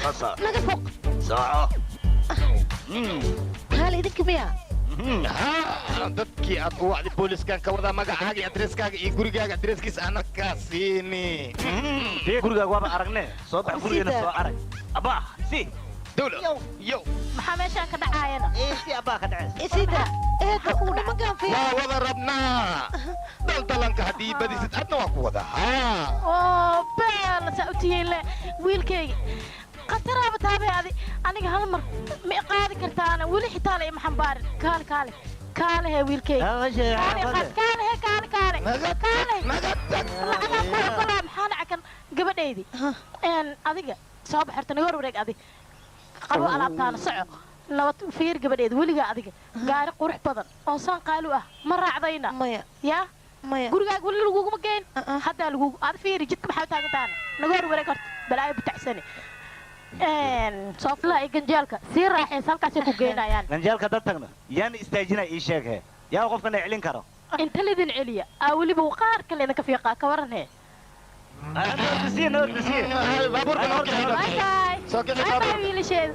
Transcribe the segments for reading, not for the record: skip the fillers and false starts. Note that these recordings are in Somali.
Qasa. Naga foq. Soco. Kaale idinka miya? Dadkii aad u wacday booliskan ka wadaa magacaaga iyo adreskaaga iyo gurigaaga adreskiisa anakaa siini. Gurigaaga waaba aragne. Soo bax gurigeena soo arag. Abaa, si. Dawla. Yo. Maxaa meeshaan ka dhacaayana? Si abaa ka dhacaysa. Isida. Eedo, nimankaan fiir. Waa wada rabnaa. Daldalanka haddii badisid adna waa ku wadaa. Oo, beel saa u tihiin le wiilkayga. Khataraaba taabay adi. Aniga hal mar ma i qaadi kartaana weli xitaa la ima xambaarin. Kaale kaale. Kaale hee wiilkayga. Kaale qaad kaale hee kaale kaale. Kaale. Lacagaa ku ogolaa maxaa dhaca kan gabadhaydi. Een adiga soo bax horta naga hor wareeg adi. Qabo alaabtaana soco. Nabad fiir gabadheeda weligaa adiga gaari qurux badan oo saan qaali u ah ma raacdayna. Maya. Yaa? Maya. Gurigaaga weli laguguma geyn. Haddaa lagugu ad fiiri jidka maxaa u taagantaana naga hor wareeg horta balaayo butacsane. Sooflaha iyo ganjeelka sii raaxaysa halkaasay ku geynayaan. Ganjeelka dad tagno. Yaan istaajinaa ii sheeg he. Yaa qofkan celin karo. Inta lidin celiya aa weliba qaar kale idinka fiiqaa ka waran hee. Baabuurka noo kixi. Bye bye. Soo kixi Bye bye baabuurka. wiilasheeda.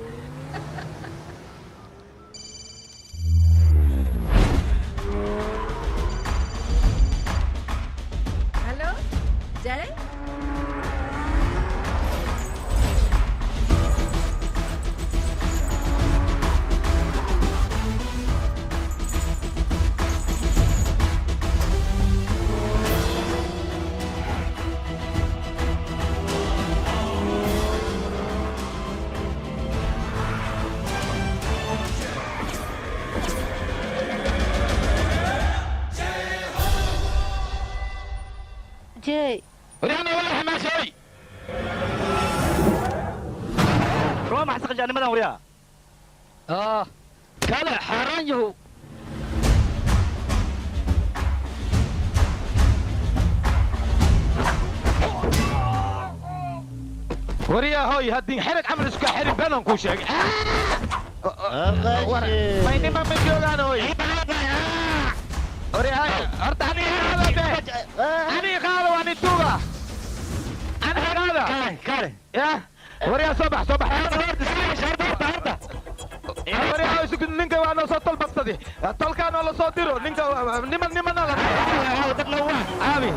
Hello, Jay? Jay. Waryaana walahi maashay. Waa maxay saqajaanimadan waryaa? Ah, kale xaaraan yahow. Waryaa hooy haddii xereg camal isku xirin beenan kuu sheegay. May niman ma joogaan hooy. Waryaa horta aniga qaada be. Aniga qaada waa nin tuuga. Aniga qaada. Kaale. Ya. Waryaa soo bax soo bax. Horta. Waryaa hooy sugid ninka waa noo soo tolbabsaday. Tolkaan oo la soo diro ninka niman nimana la. Aabi.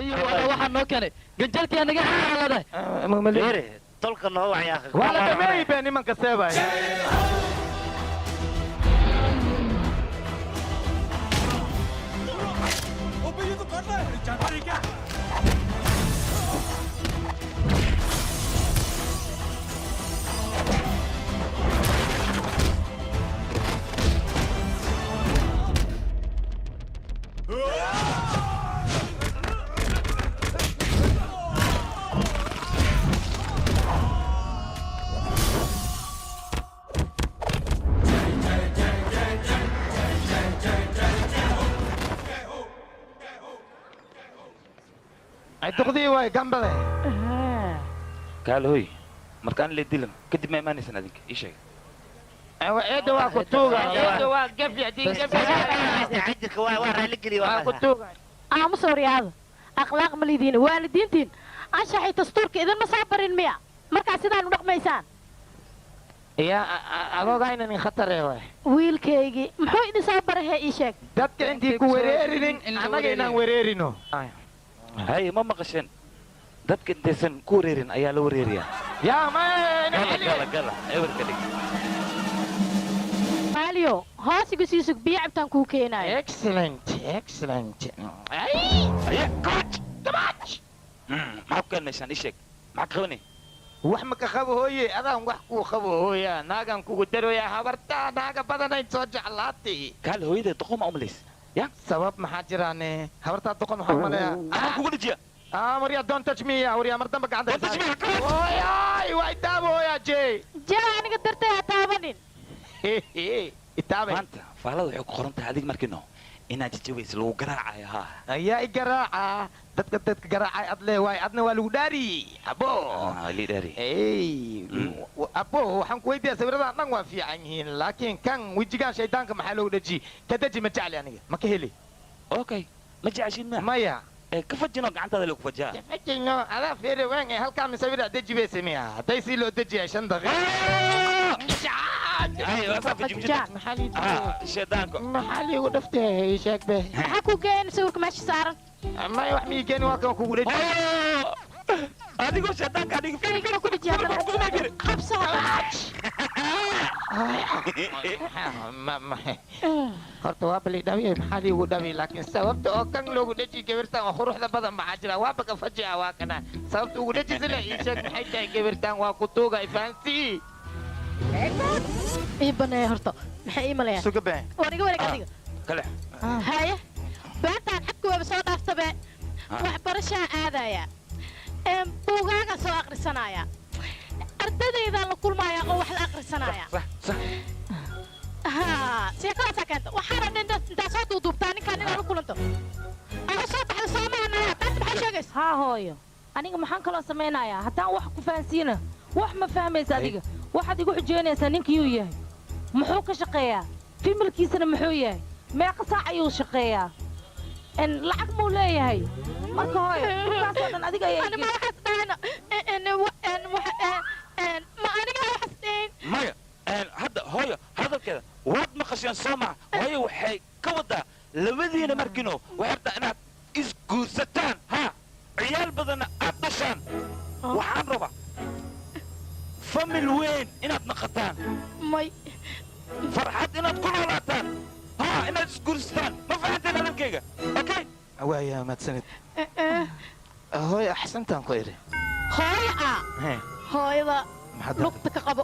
Iyo waxaa noo keenay ganjeelkii naga xaalada. Beere, tolka noo wacay akhi. Waa la dhameeyey bee nimanka seebay. Ay duqdii waay gambade. Kaale hoy. Markaan la dilan kadib ma imaanaysan adinka ii sheeg. Eedda waa ku tuuga. Eedda waa gafi haddii gafi. Cajirka waa raali geliya Waa ku tuuga. Aamus waryaada. Akhlaaq ma lidiin waalidiintiin anshaxay dastuurka idinma soo barin miya markaa sidaan u dhaqmaysaan. Yaa adoogaa nin khatar eh waay. Wiilkaygii muxuu idin soo baray hee ii sheeg. Dadka intii ku wereerinin annaga inaan wereerino. Hay ma maqasheen dadka intaysan ku wareerin ayaa la wareeriyaa. Yaa ma gala gala ebarka dhig. Maaliyo hoos igu sii sug biyo cabtaan kuu keenaayo. Excellent excellent. Aye coach coach. Maxaa ku keen meeshaan ii sheeg maxaa ka qabanay? Wax ma ka qabo hooye adaan wax kuu qabo hooya naagan kugu daroyaa habartaa naaga badanayd soo jeclaatay. Kaal hooyada doqon ma umalays ya sabab maxaa jiraane habartaa doqon waxaa umaleeyaa anaa kugu dhajiya. Waryaa don't touch me ya waryaa mar dambe gacanta don't touch me. Hooyaay waa itaabo hooyaa jey. Jey aniga dartay ha taabanin. Itaabay maanta faalada waxay ku qoran tahay adig markiino inaad jajabaysa lagu garaacayo haa. Ayaa i garaaca dadka dadka garaacay ad leh waay adna waa lagu dhaari abo. Lii dhaari. Ey abo waxaan ku weydiiyaa sawiradan dhan waa fiican yihiin laakiin kan wejigaan shaydaanka maxaa loogu dhaji ka daji ma jecli aniga ma ka heli. Okay ma jeceshin ma maya ka fajino gacantaada lagu fajaa. Ka fajino adaa fiiri weyn halkaa misawir aad deji bay sameeyaa hadday si loo dejiyaa 5 daqiiqo. Maxaa liigu dhaftay sheeg be. Maxaa ku geyn sawirka meesha saaran? Maya wax mii geeni waa kan kugu dhaji. Adigoo shaydaanka adiga fiiri fiiri ku dhajiyaa qabso. Horta waa bali dhawi maxaa liigu dhawi laakiin sababta oo kan loogu dhaji gabartan oo quruxda badan maxaa jira waaba ka fajica waa kana sababta ugu dhaji sila ii sheeg maxay tahay gabartan waa ku tuuga ifahansii. Ii baneeya horta maxay ii maleeyaan? Suga been. War iga wareeg adiga. Kale. Haye beentaan xadka waaba soo dhaaftabe waxbarashaa aadaya buugaaga soo akhrisanaya ardaydaydaa la kulmaya oo wax la akhrisanaya. Haa sheekadaasaa keenta waxaana dhan intaa soo duuduubtaa ninkaan inaad la kulanto ama soo baxda soomahanaya taas maxay sheegaysa? Haa hooyo aniga maxaan kaloo samaynayaa haddaan wax ku fahansiina wax ma fahmaysa adiga waxaad igu xujeynaysaa ninkiyuu yahay muxuu ka shaqeeyaa fimilkiisana muxuu yahay meeqa saac ayuu shaqeeyaa lacag muu leeyahay marka hooyo dhulkaasoo dhan adiga ayaa ma waxaas dhahayna ma aniga waxaas dhahayn maya hadda hooyo hadalkeeda waad maqasheen soo maha hooyo waxay ka wadaa labadiina markiino waxay rabtaa inaad isguursataan haa ciyaal badanna aad dhashaan waxaan rabaa famil weyn inaad naqataan may farxad inaad ku noolaataan haa inaad isguursataan ma fahanteen hadalkayga okay waaya mahadsanid hooyo axsantaan ku idhi hooyo a hooyada lugta ka qabo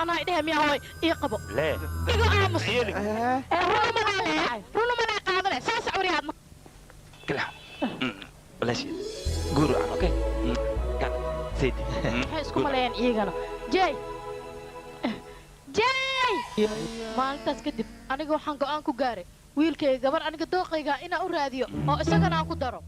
anaa idhaha miyaa hooy ii qabo igu aamus runa malaa qaadale soo socwariyaadna kala walaasheed guur wacan okay saydi maxay isku maleeyaan iyagana jey jey maalintaas kadib aniga waxaan go'aan ku gaaray wiilkayga gabar aniga dooqayga inaan u raadiyo oo isagana aan ku daro.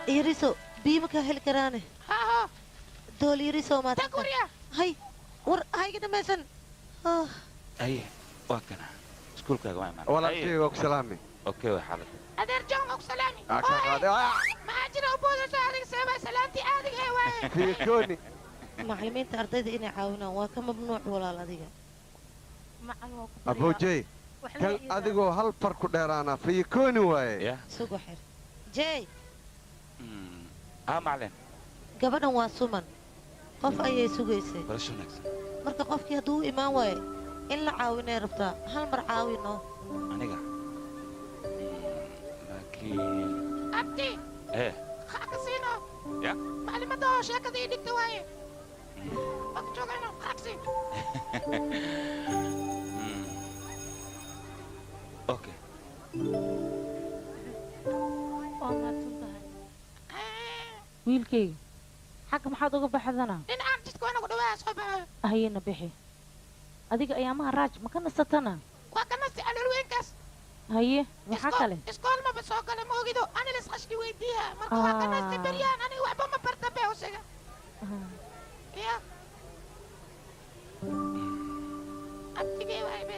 Yariso, biyo ma kaa heli karaane? Dool yariso maad. Hay, war hayga dhamaysan. Aye, waa kana iskuulkaaga waa imaan. Walaalkay waa ku salaamay. Okay, waa xaalad. Adeer John og salaami. Ah, ka qaaday. Maxaa jira u boodaysa adiga seebaa salaantii caadiga ee waaye. Fiikooni. Macallimiinta ardayda inay caawinaan waa ka mamnuuc walaal adiga. Abujay, kan adigoo hal far ku dheeraana fiikooni waaye. Sugo xir. Jay, haa macalin. Gabadhan waa suman. Qof ayay sugaysay. Barasho wanaagsan. Marka qofkii hadduu u imaan waayo in la caawinay rabtaa, hal mar caawino. Aniga laakiin Abti, ee ha ka siino. Ya. Maclimadda oo sheekada ii dhigta waaye. Waa ka joogayno, ha ka siin. Okay. Waa mahadsan tahay wiilkayga. Xagga maxaad uga baxdana? Dhinacaan jidka waa nagu dhawaa soo baxayo. Hayena bixi adiga ayaamaha raaj ma ka nasatana? Waa ka nasti calool weynkaas. Haye, maxaa kale? Iskool maba soo gala ma ogido, ani las qashki weydiiya. Marka waa ka nasti beryaan aniga waxba ma barta bee usiga. Ya. Abtigee waay be.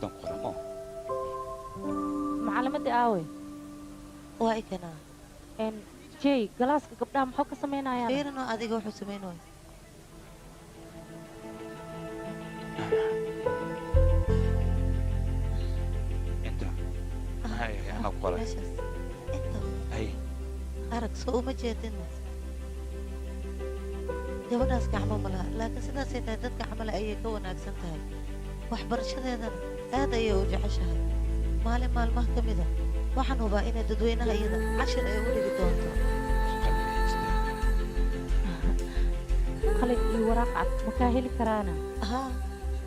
Dan qoramo. Macalimadii aawe? Waa ikanaa. N jay, galaaska gabdhaha muxuu ka samaynayaa? Fiirino adiga wuxuu samayn waaya. Inta hay anaa ku qoray. Meeshaas. Inta. Haye. Arag soo uma jeedin. Gabadhaas gacmo ma laha, laakiin sidaasay tahay dadka camale ayay ka wanaagsan tahay. Waxbarashadeedana aad ayay u jeceshahay. Maalin maalmaha ka mida waxaan hubaa inay dadweynaha iyada cashir ay u dhigi doonto. Qalin iyo waraaq cad ma kaa heli karaana? Haa,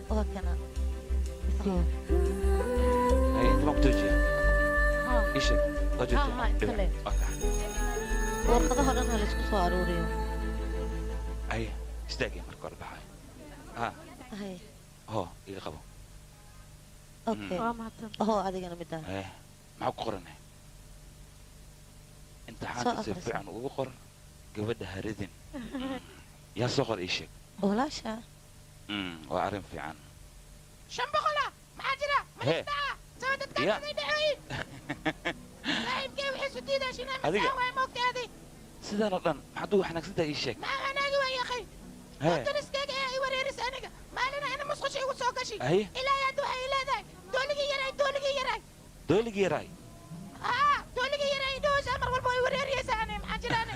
waa kana. Haye, inta baan ku joojiya. Ii sheeg waa Ha, ha, iska joojiya. le. Okay. Warqadaha dhan ha laysku soo aruuriyo. Haye, istaagay marka hore baxay ha. Hay. Hoo iga qabo. Okay. Waa mahadsan. Hoo adigana midaan. Haye, maxaa ku qoranay imtixaanka? Si Soo akhriso. fiican ugu qor gabadha haridin. Yaa soo qor? Ii sheeg. Walaasha. Waa arrin fiican. 500 ah maxaa jira? Ma Hee. dhaca saba dadkaan Ya. aday dhacoyin. Saaxiibkay waxay isu diidaa shinaa Adiga. masaan waay moogta adi. Sidaan oo dhan maxaad ugu xanaagsan tahay? Ii sheeg. Maxaa anaagi waay akhay? Hee. Dariskayga ee i wareerisa aniga maalina ina musqusha igu soo gashi. Haye. Ilaa hadda waxay leedahay dooligii yaraay, dooligii yaraay. Dooligii yaraay. Haa, dooligii yaraay idhoosa mar walba way wareeriyaysaa ani maxaa jira ani?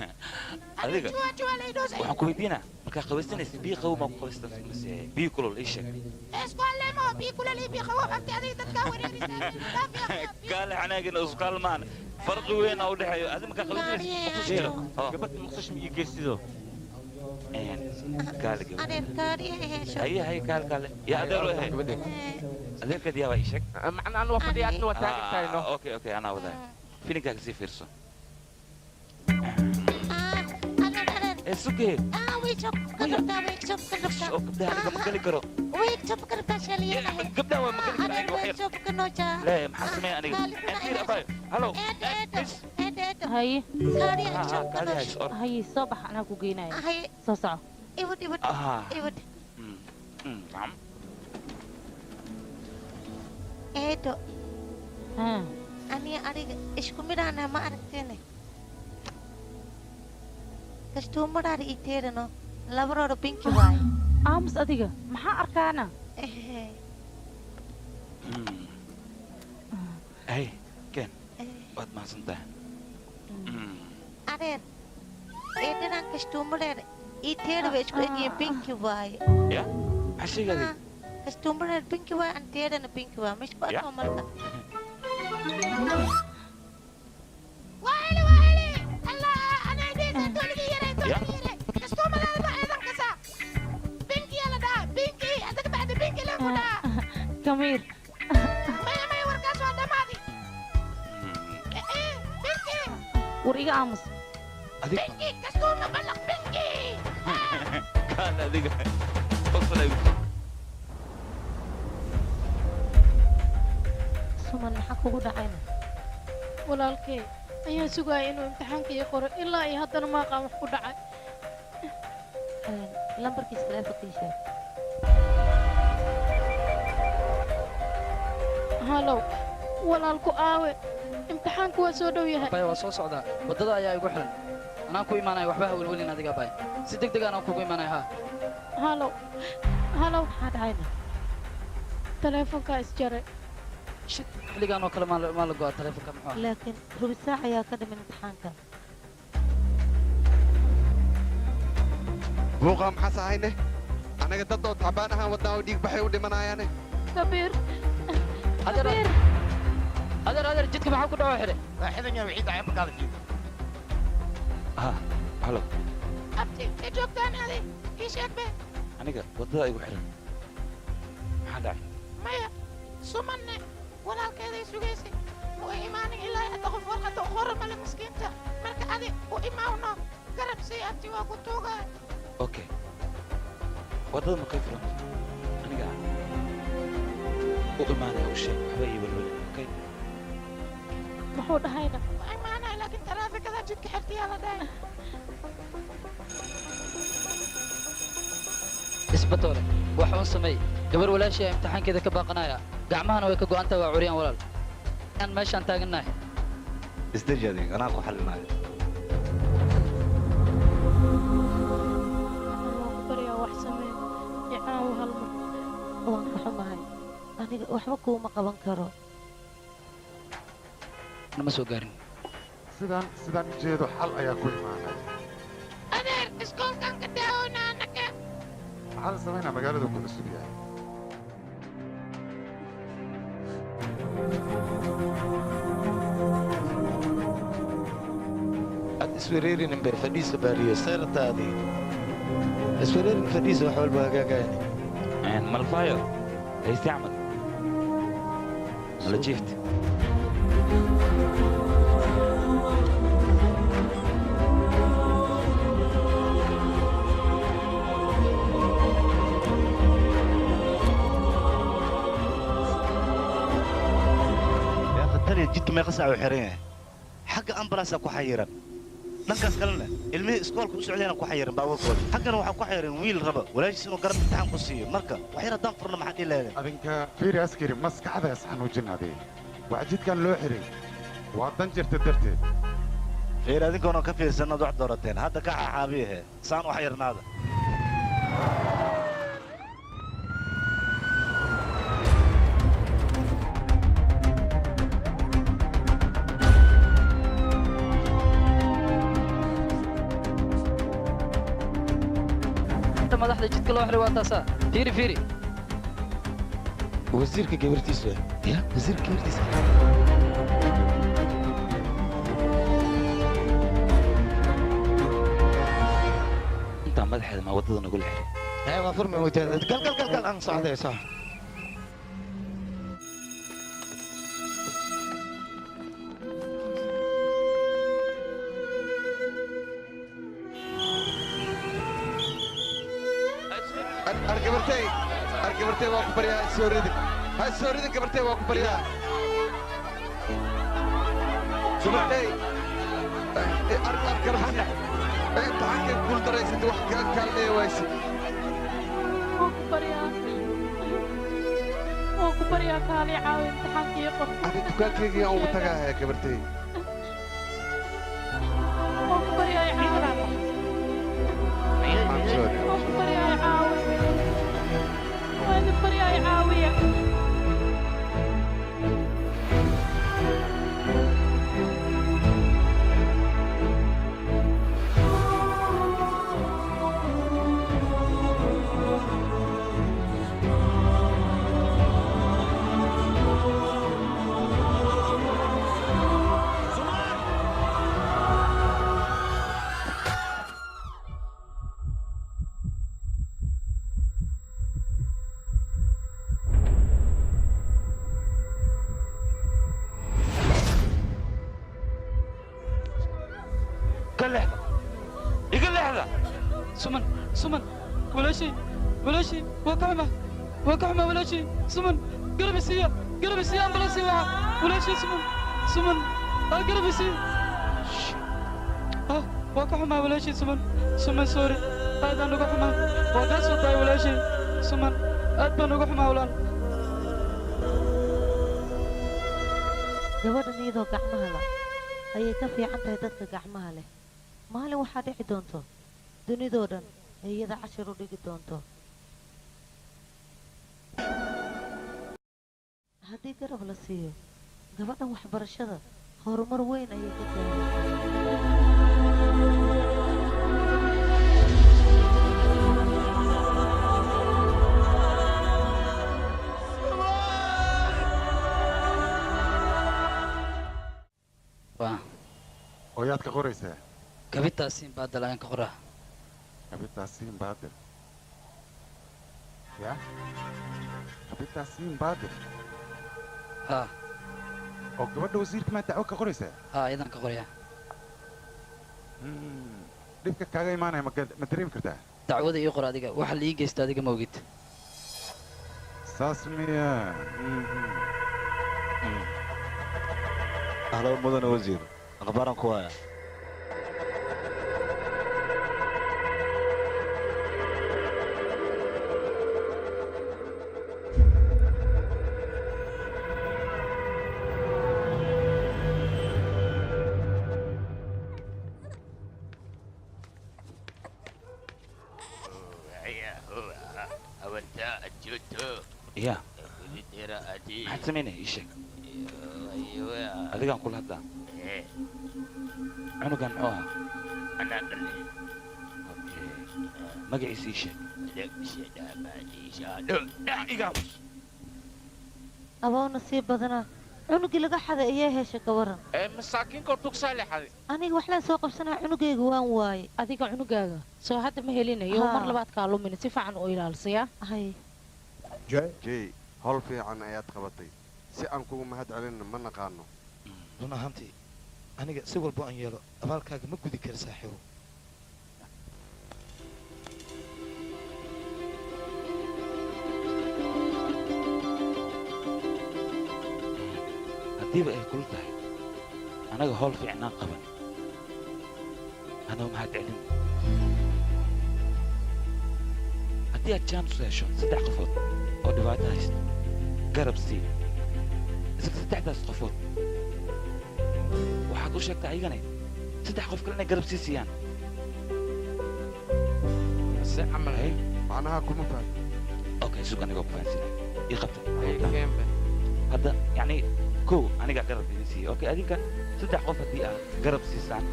Adiga. Juwa juwa la idhoosa. Waxaan ku weydiinaa, markaa qabaysanaysa biyo qabow maa ku qabaystan mise biyo kulul? Ii sheeg. Isku alleemo biyo kulal iyo biyo qabow abti adiga dadkaa wareerisa. Kaale xanaagina isqalmaan farqi weyn aa u dhexeeyo. Adi markaa qabaysanaysa muqdisho jiro. Gabadha muqdisho ma ii geysido. Kaale gabadha. Adeer kaadhiya hesho. Haye haye, kaale kaale, yaa adeer u ahe? Adeerkeed yaa baa? Ii sheeg. Macna anu waa fadhiya, adna waa taagan tahay no. Okay okay, anaa wadaa filinkaaga sii fiirso. Adeer, adeer. Ee suge. Wiil ka rabtaa, wiil ka rabtaa. Oo gabdhaha aniga ma geli karo. Wiil ka rabtaa shaliyanahay. Gabdhaha waa ma geli karo Adeer aniga wax wiil yar. ka noojaa. Lee maxaa sameeya aniga? Fiir abayo, halo. Eedo, eedo, eedo, eedo. Haye. Kaadhiya Ha, ka kaadi noosh. hays or. Haye, soo bax, anaa ku geynaya. Haye. Soo soco. Iwad, iwad. Ah. Iwad. Nacam. Eedo. Haa. Aniga adiga isku midhaana ma aragtene. Kastuumadaada ii teerano labadoora binki waaye. Aamus adiga, maxaa arkaana? Hay ken, waad mahadsan tahay. Adeer, eedadan kastuumadheer ii teera way isku egyihiin, binki waaye. Ya maxaa sheegaaday? Kastuumadheer binki waaye, an teerana binki waaye, ma isku Ya. arko marka. Waa heli allah anaa idhiisa dooligii yaraay, Ya. dooligii yaraay. Kastuumadaada ma eedan kasaa binkiyaa la dhahaa binki adaga bacdi binki leen ku dhahaa. Kamiir. Maya maya, warkaas waa dhammaadi. Binki. War iga aamus. Adiga. Binki kastuuma ballaq binki. Kaale adiga qosolay. Suman, maxaa kugu dhacayna? Walaalkay ayaan sugaaya inuu imtixaanka ii qoro ilaa iyo haddana ma aqaan wax ku dhacay. Lambarkiisa taleefonka ii sheeg. Halow walaalku aawe, imtixaanku waa soo dhow yahay. Bay waa soo socdaa, waddada ayaa igu xiran. Anaan ku imaanaya, waxba ha welwelin adiga bay. Si deg deg anaan kugu imaanaya haa. Halow halow. Maxaa dhacayna? Taleefonkaa isjaray. Shit, xilligaan oo kale maa la go'aa taleefonka muxuu ahaa? Laakiin rubi saac ayaa ka dhiman imtixaanka. Buuqa maxaas ahayne? Annaga dad oo tacbaan ahaan wadnaa oo dhiig baxay u dhimanayaane. Kabiir. Adeer adeer adeer, jidka maxaa ku dhaco xidhay? Waa xidan yahay wixii dhacay markaada jiida. Ha, halo. Abti intee joogtaan adi? Ii sheeg be. Aniga waddada igu xiran. Maxaa dhacay? Maya sumanne walaalkeeday sugaysay ma u imaanin ilaa hadda. Qof warqadda u qora male miskiinta. Marka adi u imaawno, garab sii abti, waa ku tuugaa. Okay, waddada markay furanto aniga u imaanaya, u sheeg waxba ii welwelin, okay? Muxuu dhahayna? Waa imaanaya laakiin taraafikada jidka xirtiyaa la dhahay. Isbatoore, wax uun sameey. Gabar walaashii ayaa imtixaankeeda ka baaqanaya, gacmahana way ka go'an tahay, waa curyaan walaal. Aan meeshaan taagannahay. Isdeji adiga, anaa ku xalinaayo. Waan ku baryaa, wax samee, i caawi hal mar. Waan ka xumahay, aniga waxba kuuma qaban karo. Nama soo gaarin. Sidaan u jeedo xal ayaa ku imaanaya. Adeer, iskoolkan ka daawona anaka. Maxaa la samaynaa? Magaaladu ku cusub yahay. Aad iswereerinin be, fadhiisa baariyo seerataadii. Iswereerin, fadhiisa, wax walba hagaagayani. Malfayo hayste camal mala jiifta. Yaa khatariya, jidka meeqa saac uu xiran yahay? Xagga ambalaasaa ku xayiran, dhankaas kalena ilmihii iskoolka u socdayna ku xayiran baabuurkooda, xaggana waxaa ku xayiran wiil raba walaashiis inuu garab imtixaan ku siiyo. Marka wax yar haddaan furno, maxaa dhihi lahaydeen? Adinka fiiri askari, maskaxda is xanuujin adiga. Wax jidkan loo xiray waa dan jirta darteed. Fiir, adinkoona ka fiirsanaad wax doorateen, hadda ka xaxaabiyahe saan u xayirnaada. Inta madaxda jidka loo xiray waa taasaa. Fiiri fiiri. Wasiirka gabartiisa ya, wasiirka gabartiisa. Intaa madaxeeda maa waddada nagula xiray? Ee waa furmi weyteen. Gal gal gal gal, aan socday soo. Ar gabartay, ar gabartay, waa ku baryaa, ha soo ridin, ha soo ridin gabartay, waa ku baryaa gabartay. Ar ar gabartay, imtixaankay guul daraysatay, wax kaa kaalmeeya wayse. Waan ku baryaa, waan ku baryaa, kaali caawi, imtixaanka ii qor. Ani dukaankayga yaan ugu tagaaya gabartay. Waan ku baryaa, i caawi. I'm sorry. Waan ku baryaa, i caawi. Waan idin baryaa, i caawiya. Ka leexda, iga leexda. Suman, suman, walaashay, walaashay, waa ka xumaa, waa ka xumaa walaashay. Suman, garab isiiya, garab isiiya, ambalaas waca. Walaashay suman, suman. Ah, garab isii. Ah, waa ka xumaa walaashay Suman. Suman, sorry, aadaan uga xumaa. Waa kaa soo daay walaashay Suman, aad baan uga xumaa walaal. Gabadhan iyadoo gacmaha la ayay ka fiican tahay dadka gacmaha leh. Maalin waxaa dhici doonto dunidoo dhan ay iyada cashir u dhigi doonto haddii garab la siiyo gabadhan. Waxbarashada horumar weyn ayay ka gaaraysaa. Waa Oo yaad ka qoraysaa? Kabitaasiin baadal ayaan ka qoraa. Kabitaasiin baadil ya Kabitaasiin baadil? Haa. Oo gabadha wasiirka maa dacwo ka qoraysaa? Haa, iyadaan ka qorayaa. Dhibka kaaga imaanaya ma dareemi kartaa? Dacwada ii qor adiga, waxa la ii geysta adiga ma ogid. Saas miya? Ahlan mudane wasiir, akhbaaran ku haya. Ya, maxaad samaynaya? Ii sheeg, adigaan kula hadlaa. Cunugan muxuu ahaa? Okay. Magaciisa ii sheeg. Iga aamus. Aboo, nasiib badanaa, cunugii laga xaday ayaa heshay, ka waran? Masaakiinkoo tugsaa leexaday. Aniga waxlaan soo qabsanaa, cunugayga waan waaye. Adiga cunugaaga soo hadda ma helinayo. Haa. Mar labaad kaa lumina, si fiican u ilaalsayaa. Hay. Jey, howl fiican ayaad qabatay. Si aan kugu mahad celinna ma naqaano. Run ahaantii, aniga si walbo aan yeelo abaalkaaga ma gudi kara, saaxiibo. Haddiiba ay kula tahay anaga howl fiicnaan qaban, anoo mahad celin. Haddii aad chance hesho, saddex qofood oo dhibaato haysta garab sii. Isla saddexdaas qofood waxaad u sheegtaa ayagana saddex qof kale inay garab sii siiyaan. Si camal? Macnaha kuma fahmi. Okay, sug, anigoo ku fahansiinay. Ii qabta hadda. Yacni kow, anigaa garab idin siiyey. Okay, adinka saddex qof haddii aad garab siisaan,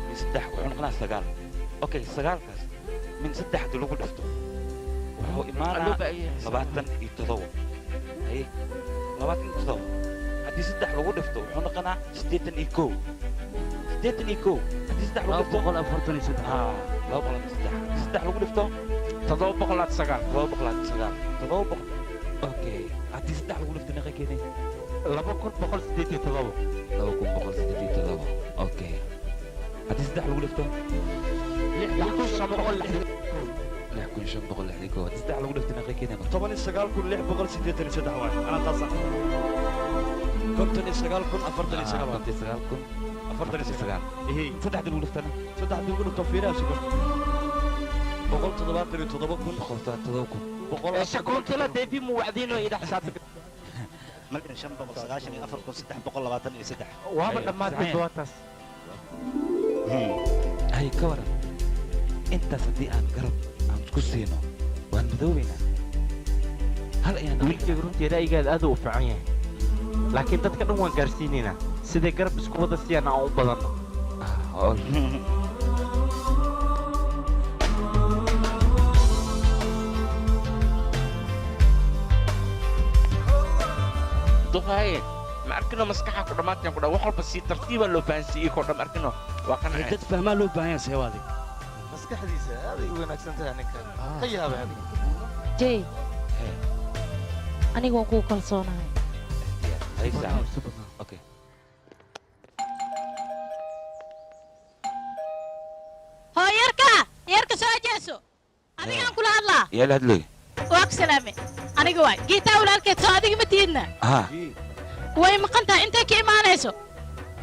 min saddex wuxuu noqonaa sagaal. Okay, sagaalkaas min saddex haddii lagu dhifto wuxuu imaanaa 27. Haye, 27 haddii saddex lagu dhifto wuxuu noqonaa 81. 81 haddii saddex lagu dhifto 243. Haa, 203. Haddii saddex lagu dhifto 709. 709, 700. Okay, haddii saddex lagu dhifto meeqa keenay? 2187. 2187. Okay, haddii saddex lagu dhifto 6561. 6561. Haddii saddex lagu dhifto meeqa keenay marka? 19683 waay. Anaa taasa 59049 waay. 59000 49. Ehe. Saddexdii lagu dhiftana? Saddexdii lagu dhifto, fiiraha sugan, 177000. 177000. Boqol. Shakuntila deebi mu wacdiino ila xisaabta. 1,594,323. Waaba dhammaatay doontaas. Hay, ka waran intaas haddii aan garab aan isku siino? Waan madoobaynaa, hal ayaan. Wiilkayga, runtii ra'yigaada aad uu u fiican yahay, laakiin dadka dhan waan gaarsiinaynaa siday garab isku wada siiyaan aan u badanno. Duqaaye, ma arkino maskaxa ku dhammaanteen ku dhan wax walba si tartiiba loo fahansiiyey koo dhan arkino waa qanceen. Dad fahmaa loo baahan yahay, seewaadi. Maskaxdiisa aaday u wanaagsan tahay ninkan, ka yaabay adiga. Jey, aniga waan kugu kalsoonahay. Okay. Hoo yarka, yarka, soo jeeso, adigaan kula hadlaa. Yaa la hadlooy? Waa ku salaame, aniga waay Geetaa walaalkeed. Soo adiga ma tiidna? Haa. Way maqan tahay, intay ka imaanayso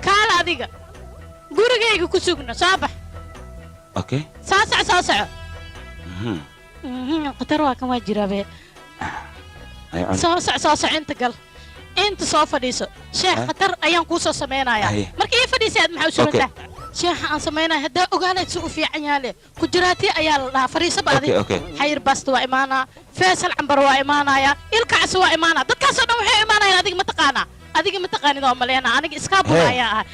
kaala Adiga gurigayga ku sugna, soo bax. Okay. Soo soco, soo soco. Khatar waa kan, waa jiraabe. Ay, cun. Soo soco, soo soco, inta gal, inta soo fadhiiso. Sheekh khatar ayaan kuu soo samaynayaa. Marka ii fadhiisay, aad maxaa u surantaa? Sheekha aan samaynaya haddaa ogaanayd si u fiican yaale kujiraati ayaa la dhahaa. Fadhiisaba adiga. Okay. Xayir basta waa imaanaa, Faysal Cambar waa imaanaya, Ilkacsi waa imaanaa, dadkaasoo dhan waxay imaanayaan. Adiga ma taqaanaa? Adiga ma taqaanid oo maleena. Aniga iskaabula ayaa ahay,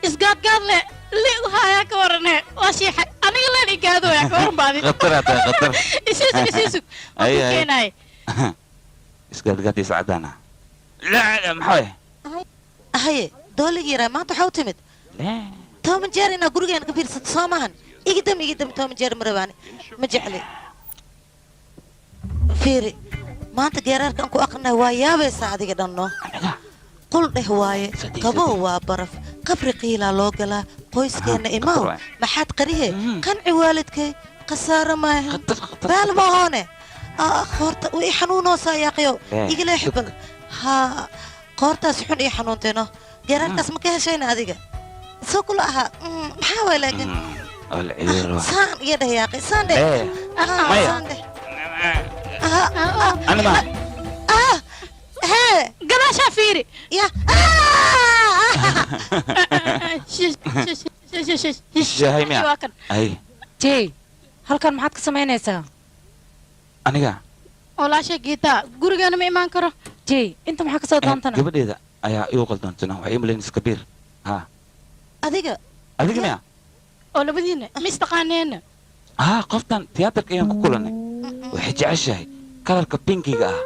isgaadgaad le liigu hayaa. Ka warane waa shiixa aniga leen igaadooya. Ka waran ba adi? Khatar tahay, khatar. Isiisug, isiisug, waan Ay, ku ay. keenaye. Isgaadgaadkiisa caddaana. La, maxaa waay? Haye, dooligii yaraa, maanta waxaa u timid toban jeer inaa gurigeena ka fiirsato, soo maahan? Igidam, igidam, toban jeer ma rabaani, ma jecli. Fiiri, maanta geeraarkan ku aqrinaya waa yaabaysaa adiga dhanno. Qul dheh waaye, qabow waa baraf, qabri qiilaa loo galaa, qoyskeenna imaw. Khatar waay. Maxaad qarihe? Qanci waalidkay, khasaaro maahan, baal mahoone. Qoorta way i xanuunoosaa, yaaqayow. Igala xibal haa, qoortaas xun ii xanuuntayno. Geeraarkaas ma ka heshayna adiga? Soo kula ahaa. Maxaa waay laakiin? Alciir. Saan iga dheh, yaaqay, saan dheh. Maya. Saan dheh. Ani ma Hee. Gadaashaa fiiri. Ya. Shahay miya? Waa kan. Ay. Jey, halkan maxaad ka samaynaysaa? Aniga? Walaasha Geeta gurigeena ma imaan karo. Jey, inta maxaa kasoo doontana? Gabadheeda ayaa igu qaldoontana, waxay ii malaynaysa kabiir ha. Adiga? Adiga miya? Oo labadiina ma istaqaaneena? Haa, qoftan tiyaatarka ayaan ku kulannay. Waxay jeceshahay kalarka pinkiga ah.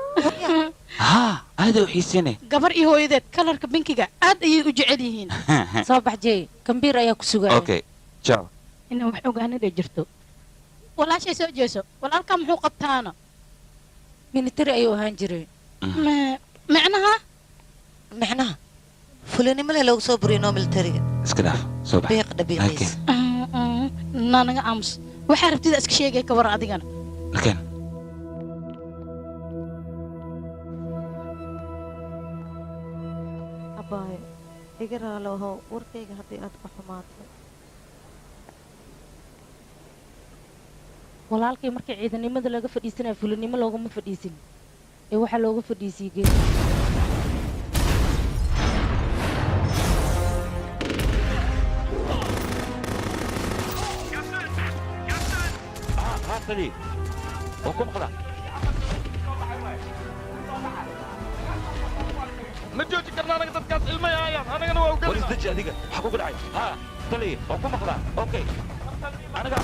Haa, aad u xiisinay. Gabar iyo hooyadeed kalarka binkiga aad ayay u jecel yihiin. Soo bax Jey, kambiir ayaa ku sugaya. Okay, ciao. Inaan wax ogaanada jirto. Walaashay, soo jeeso. Walaalkaa muxuu qabtaana? Military ayuu ahaan jiray. Micnaha? Micnaha fulinimo leh loogu soo buriyo noo militariga. Iska dhaaf, soo bax. Biiq dhabiiqiis. Naa naga aamus, waxaa rabtida iska sheegay. Ka waran adigana? Nakeen. Abaayo, iga raalo ahow warkayga haddii aad ka xumaato. Walaalkay markii ciidanimada laga fadhiisanaya fulinimo loogama fadhiisin ee waxaa looga fadhiisiyey geed. Haa, tali, waa ku maqlaa. Ma jooji karna anaga, dadkaas ilmay haayaan, anagana waa War. ugelina. Isdeji adiga, maxaa kugu dhacay? Haa tali, waa ku maqlaa. Okay, aniga.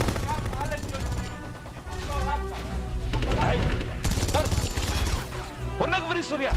Ay, war, war, naga fadhiiso riya.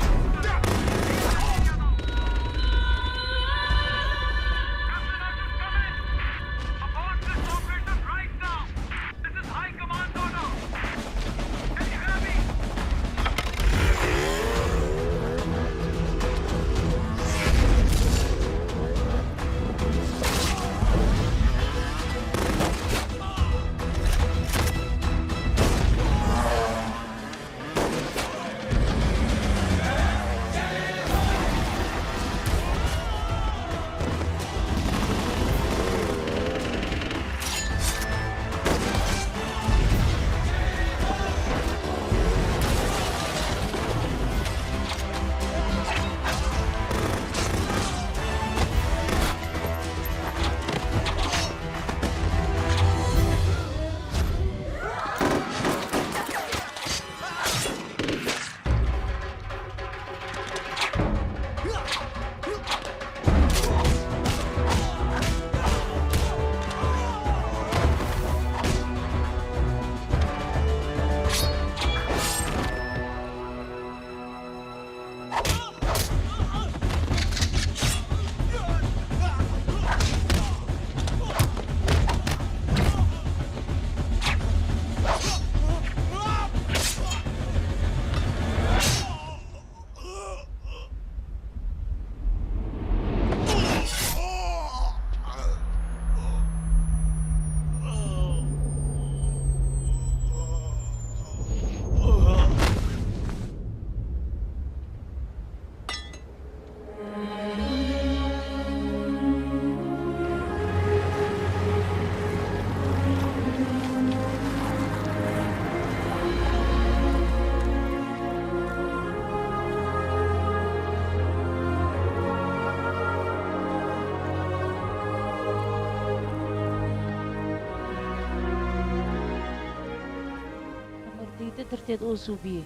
Faa'iido darteed uu suubiyey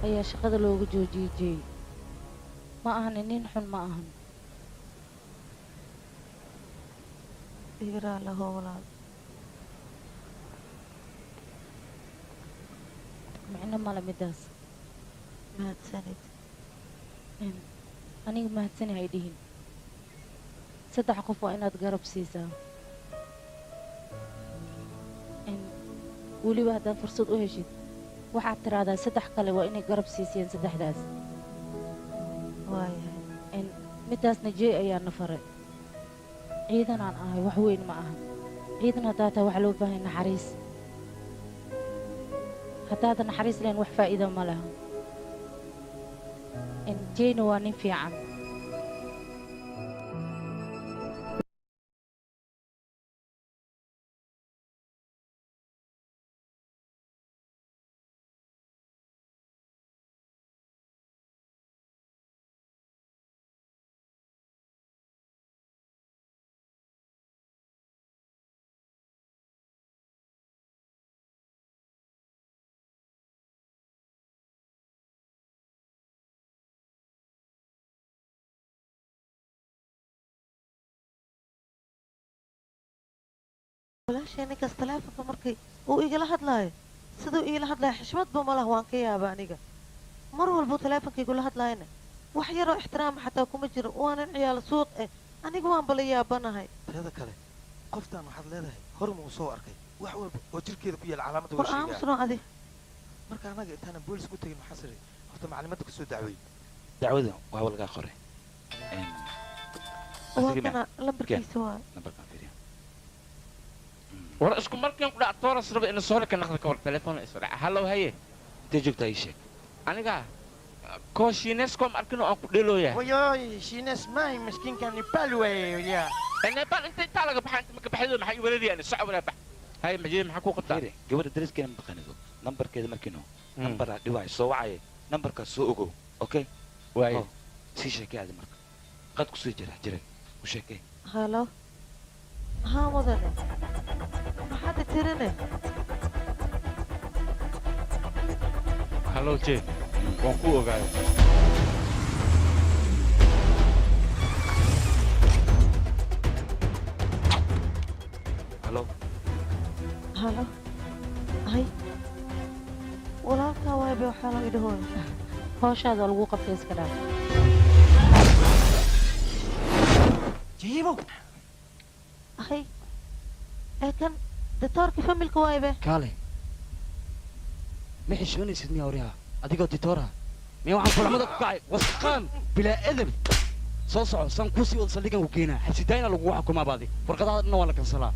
ayaa shaqada looga joojiyey Jey. Ma ahan nin xun, ma ahan. Iga laho walaal. Micno male midaas. Mahadsanid. Aniga mahadsani hay dhihin. Saddex qof waa inaad garab siisaa. Weliba haddaad fursad u heshid waxaad tiraahdaa saddex kale waa inay garab siisiyeen saddexdaas. Waayahay. Midaasna Jey ayaa na faray. Ciidanaan ahay, wax weyn ma ahan. Ciidan haddaa tahay waxaa loo baahan naxariis. Haddaadan naxariis lahayn wax faa'iido ma laha. Jeyna waa nin fiican. Walaashay, ninkaas taleefonka markii uu igala hadlaayo, siduu iila hadlaayo xishmadba ma lah. Waan ka yaaba aniga. Mar walbuu taleefonka igula hadlaayana wax yaroo ixtiraama xataa kuma jiro. Waanan ciyaal suuq eh, aniga waan bala yaabanahay. Teeda kale, qoftaan waxaad leedahay hore ma uu soo arkay wax walba oo jirkeeda ku yaal calaamadda war waa sheegaa. Aamusno adi. Marka annaga intaanan boolis ku tegin maxaa siri horta maclimadda kusoo dacweeyey. Dacwada waa lagaa qoray. Waa kana lambarkiisa waa. Nambarkaan fiiriya. War isku markiin ku dhac tooras raba inuu soo ka naqda ka war telefoon is dhaca. Hallow, haye. Intee joogtaa ii sheeg. Aniga koo shiinesko ma arkin oo aan ku dheelooyaa. Wayoy, shiines maahi, miskiinka Nepal weeye yaa. Nepal inta intaa laga baxa, inta maka baxaydo maxay weerarayaan? Soco walaa bax. Haye majid, maxaa ku qabtaa? Fiiri, gabadha dariskeena ma taqaanido nambarkeeda. Markiino nambaraa dhiwaay soo wacaya, nambarkaas soo ogow, okay? Waaye. Oh, sii sheekay adi marka qad kusii jira jiray u sheekay. Halo, haa mudane, maxaad i tirine? Hallow Jay, waan ku ogaaday. Halo. Halo, hay walaalkaa waaybe, waxaa loo idhahooy. Hawshaada lagu qabtay iska dhaaf. Jiibow. Hay, ee kan ditoorka familka waaybe. Kaale, ma xishoonaysid miyaa waryaha? Adigoo ditoora miya waxaan kulamada ku kacay wasaqaan bilaa edeb? Soo soco, saan kuu sii wada saldhigan ku keenaa, xabsidaayna lagugu xukumaa baadi, warqadaha dhanna waa la kansalaa.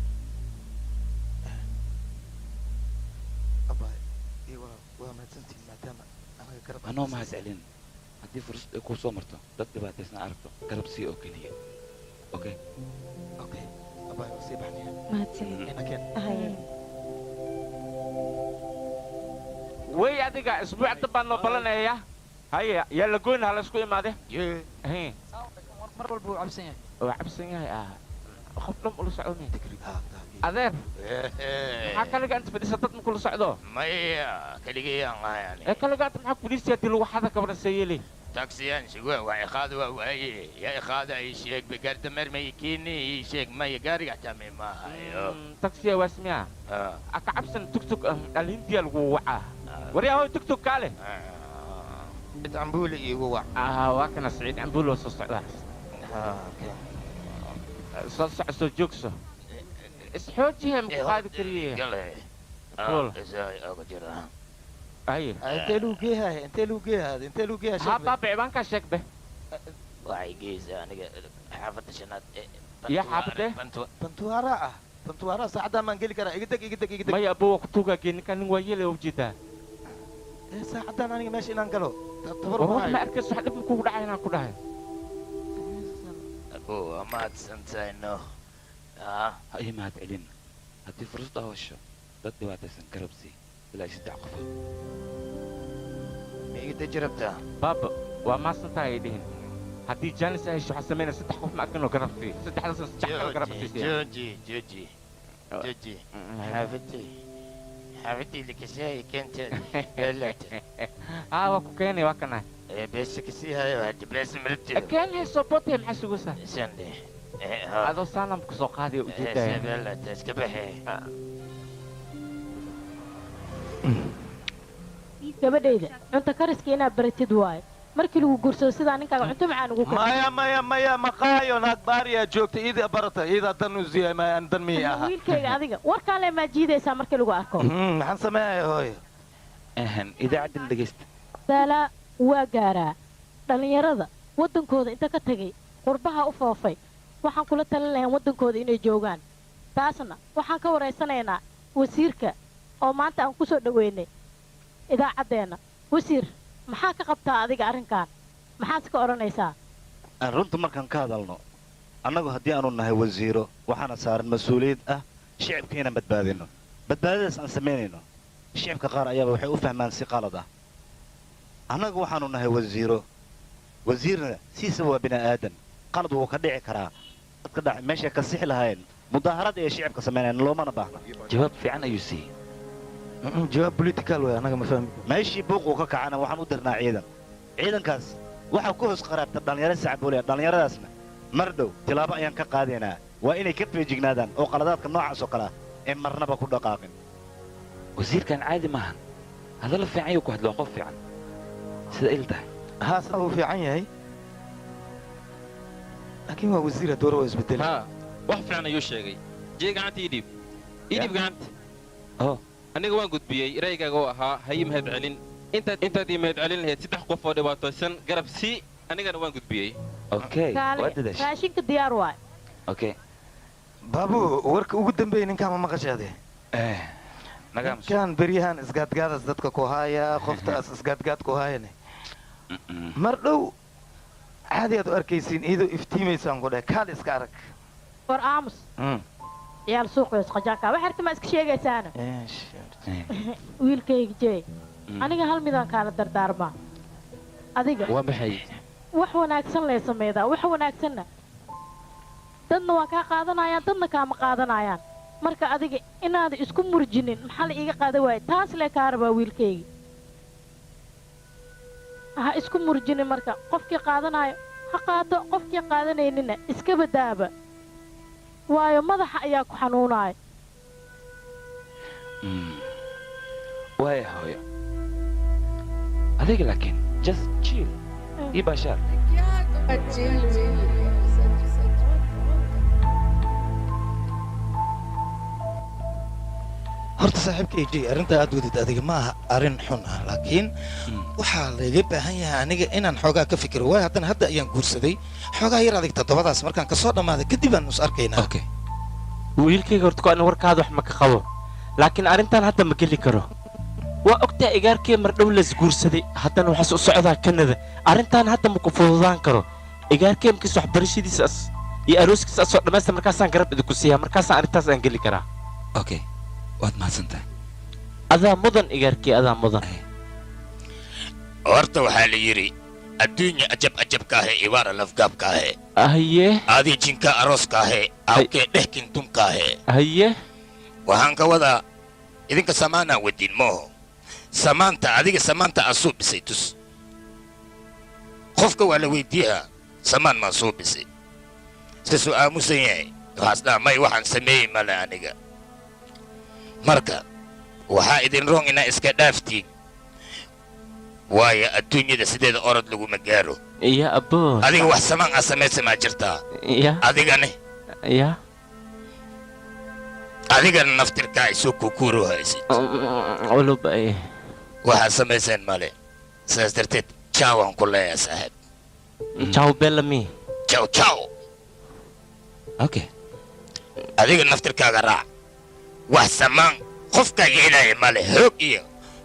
Abaay iyo walaal, waa mahadsantihiin maadaama anaga garab Anoo mahad celin. Haddii fursad ay kuu soo marto, dad dhibaataysan aragto, garab sii oo keliya, okay? Okay abaay, waa sii baxnaya. Mahadsanid. Ina keen. Haye. Wey, adiga isbuuc dambaan noo balanaya. Haye, yaa la goyn, ha la isku imaade. Hee. Mar walba wuu cabsan yahay. Waa cabsan yahay ah, qof dhan ula soconaya. Adeer, maxaa kaliga inta fadhisa? Dad ma kula socdo? Maya, keligayaan ahay ani. Ee kaliga inta maxaa ku fadhiisaya? Haddii lagu xada kabana seeyeli. Taksiyaan suga waa iqaada, waa waaye yaa iqaada. Ii sheeg begaardamer may kiini, ii sheeg maya gaariga xataa may maahayo. Taksiya waasmiya aka cabsan, tugtug alhindiya lagu wacaa. Waryaa hoy, tugtug kaale. Siciid Cambuule iigu wac. Ah, waa kana Siciid Cambuule oo soo socdaa. Soo soco, soo joogso, isxoojihe, ma ku qaadi kariye. Fuul. Haye. Intee lagu geeyahay? Intee lagu geeyahay? Intee lagu geeyahay? Ha baaba, ciwaankaa sheeg be. Waxay geysaa aniga xaafadda shanaad ee. Ya xaafadee? Bantuwaara ah, bantuwaara saacadaan maan geli karaa? Iga deg, iga deg, iga deg. Maya abuu, waa ku tuugaa gee, ninkaan nin waa yeelaya ujeedaa. Ee saacadaan aniga meesha inaan galo tabar war ma wax ma hayo. arkayso, wax dhib ma kugu dhacay inaan ku dhahay. Abuu, waa mahadsantahay no. Ha ii mahad celin. Haddii fursad aa hesho, dad dhibaataysan garab sii ilaa iyo saddex qofood. Ma iga deji rabtaa? Baaba, waa maasan tahay ay dhihin. Haddii jaanis ay hesho waxaa sameynaya saddex qof ma arkinoo garab sii, saddexdaasna saddex kale garab siisaya. Jooji, jooji, jooji. Xaafadey, Xaafadii likashahay keenta beelata. Haa, waa ku keenay, waa kana. Beesa kasii hayo hadda beesa malabteeda. Keen hayso bote, maxaa sugaysaa? Sande. Adoo saanam ku soo qaadaya ujeedaya. Beelata iska baxe. Gabadhayda cunto kariska inaad baratid waaye markii lagu guursado sidaa ninkaaga cunto macaan ugu kariyo. Maya maya maya, maqaayo naag baariyaa joogta iida barata iida dan u siiyay maya aan dan miyay ahaa. Wiilkayga adiga warkaan le maa jiidaysaa markii lagu arko. Maxaan sameeyaa hooyo? Idaacaddan dhegeysta. Daalaa waa gaaraa dhallinyarada waddankooda inta ka tagay qurbaha u foofay, waxaan kula talin lahayn waddankooda inay joogaan. Taasna waxaan ka waraysanaynaa wasiirka oo maanta aan ku soo dhoweynay idaacaddeenna. Wasiir, maxaa ka qabtaa adiga arrinkan? Maxaad ka odhanaysaa? Aan runta markaan ka hadalno, annagu haddii aanu nahay wasiiro waxaana saaran mas-uuliyad ah shicibka inaan badbaadino. Badbaadadaas aan samaynayno shicibka qaar ayaaba waxay u fahmaan si qalad ah. Annagu waxaanu nahay wasiiro, wasiirna siisaba waa bini aadan, qalad wuu ka dhici karaa. Dadka dhac meeshay ka sixi lahaayeen mudaaharaad ay shicibka samaynayaan loomana baahna. Jawaab fiican ayuu siiyey. Jawaab political way, anaga ma fahmi. Meeshii buuquu ka kacana waxaan u dirnaa ciidan. Ciidankaas waxaa ku hoos qaraabta dhallinyaro sacboolaya. Dhallinyaradaasna mar dhow tilaabo ayaan ka qaadaynaa. Waa inay ka feejignaadaan oo qaladaadka noocaas oo kale ah ee marnaba ku dhaqaaqin. Wasiirkan caadi maahan, hadallo fiican ayuu ku hadlo, waa qof fiican sida il tahay. Haa, sida uu fiican yahay, laakiin waa wasiir haddii hore waa isbedelay. Haa, wax fiican ayuu sheegay. Jee, gacanta ii dhiib, ii dhiib gacanta. Aniga waan gudbiyey ra'yigaaga oo ahaa ha ii mahad celin. Intaad ii mahad celin lahayd saddex qof oo dhibaataysan garab sii, anigana waan gudbiyey. Okay. Kaale, raashinka diyaar waay. Okay. Baabu, warka ugu dambeeyay ninkaan ma maqashaade? Ninkaan beryahan isgaadgaadas dadka ku haaya, qoftaas isgaadgaad ku haayane mar dhow caadi aad u arkaysiin iyadoo iftiimaysaan ku dheh, kaal iska arag. War aamus, ciyaal suuqeys qajaanka wax harta ma iska sheegaysaana. Wiilkayga jeey, aniga hal midaan kaala dardaarmaa adiga. Waa maxay? Wax wanaagsan lee sameedaa, wax wanaagsanna dadna waa kaa qaadanayaan, dadna kaama qaadanayaan. Marka adiga inaada isku murjinin maxaa la iiga qaada waaye, taas lee kaa rabaa wiilkayga. Ha isku murjinin. Marka qofkii qaadanayo ha qaato, qofkii qaadanaynina iska badaaba, waayo madaxa ayaa ku xanuunaya. Waaya hooyo, adiga laakiin just chill ii baashaar. Chill will. Horta saaxiibka AJ, arrintaa aad wadid adiga ma aha arrin xun ah, laakiin waxaa layga baahan yahay aniga inaan xoogaa ka fikiro, waayo haddana hadda ayaan guursaday xoogaa yar. Adig toddobadaas markaan kasoo dhammaaday kadib aan is arkaynaa. Wiilkayga, horta ku ani warkaada wax ma ka qabo, laakiin arrintan hadda ma geli karo. Waa ogtaa igaarkee mar dhow las guursaday, haddana waxaas u socdaa Kanada. Arrintan hadda ma ku fududaan karo. Igaarkee markiis waxbarashadiisa as iyo arooskiisa asoo dhammaysta markaasaan garab idinku siiyaa, markaasaan arrintaas aan geli karaa. Okay, waad mahadsantahay. Adaa mudan igaarkee, adaa mudan. Horta waxaa la yidhi adduunya ajab ajabka ahe, ibaara lafgaabka ahe. Haye. Aadii jinka arooska ahe, awkee dhehkin dunka ahe. Haye. Waxaan ka wadaa idinka samaanaa wadin mooho. Samaanta adiga samaanta aa soo dhisay tus. Qofka waa la weydiiyaa samaan maa soo dhisay, sasuu aamusan yahay. Waxaas dhaha may, waxaan sameeyey male aniga. Marka waxaa idin roon inaa iska dhaaftiin, waayo adduunyada sideeda orod laguma gaaro. Ya abo. Adiga wax samaan aa samaysa maa jirtaa? Ya. Adigane? Ya. Adigana naftirkaa isoo kukuuro haysid. Oloba. Waxaad samayseen male, sidaas darteed ciao aan ku leeyahay saaxiib. Ciao bellami. Ciao ciao. Okay. Adiga naftirkaaga raac, wax samaan qofkaa yeelaya male, hoog iyo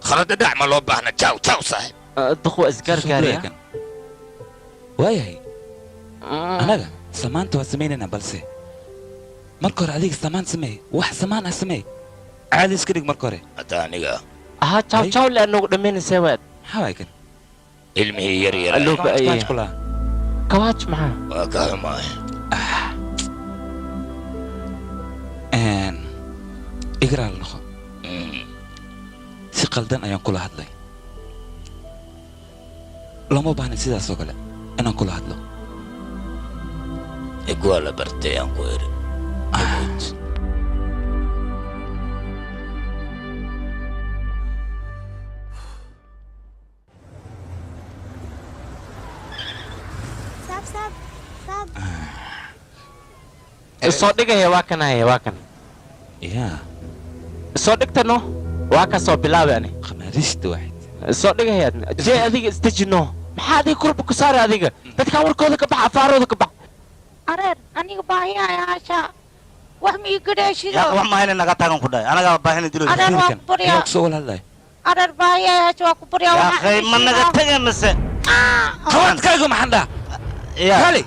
khalada dhac ma loo baahna. Ciao ciao saaxiib. Duq waa isgaargaaraya. Waayahay, anaga samaanta waa samaynaynaa, balse marka hore adiga samaan sameey, wax samaan ah sameey, caadi iska dhig marka hore. Hadda aniga Ahaa, ciao ciao le noogu dhammaynaysaa waad. Maxaa waay kan? Ilmihii yar yar. Loo ba'ayay. Kawaaj maxaa? Waa ka xumaay. Igraal noqo. qaldan ayaan kula hadlay. Looma baahna sidaas oo kale inaan kula hadlo. Igwaa la bartay aan ku iri. Soo dhigaya waa kan haya waa kan. Yaa. Soo dhigtano waa ka soo bilaabay ani. Khamaarista waxid. Soo dhigaya jee adiga isdejino. Maxaa adiga kurba ku saaray adiga? Dadka warkooda ka bax, afaarooda ka bax. Areer aniga baahi ayaa hasha. Wax ma ii gadheeshido. Yaa wax ma hayna naga taagan ku dhahay. Anaga baahina dilo. Areer waa ku baryaa. Yaa ku soo wala hadlay. Areer baahi ayaa hasha waa ku baryaa. Yaa khay ma naga taga mise. Qawadkaaga maxaan dhaha? Yaa. Kali.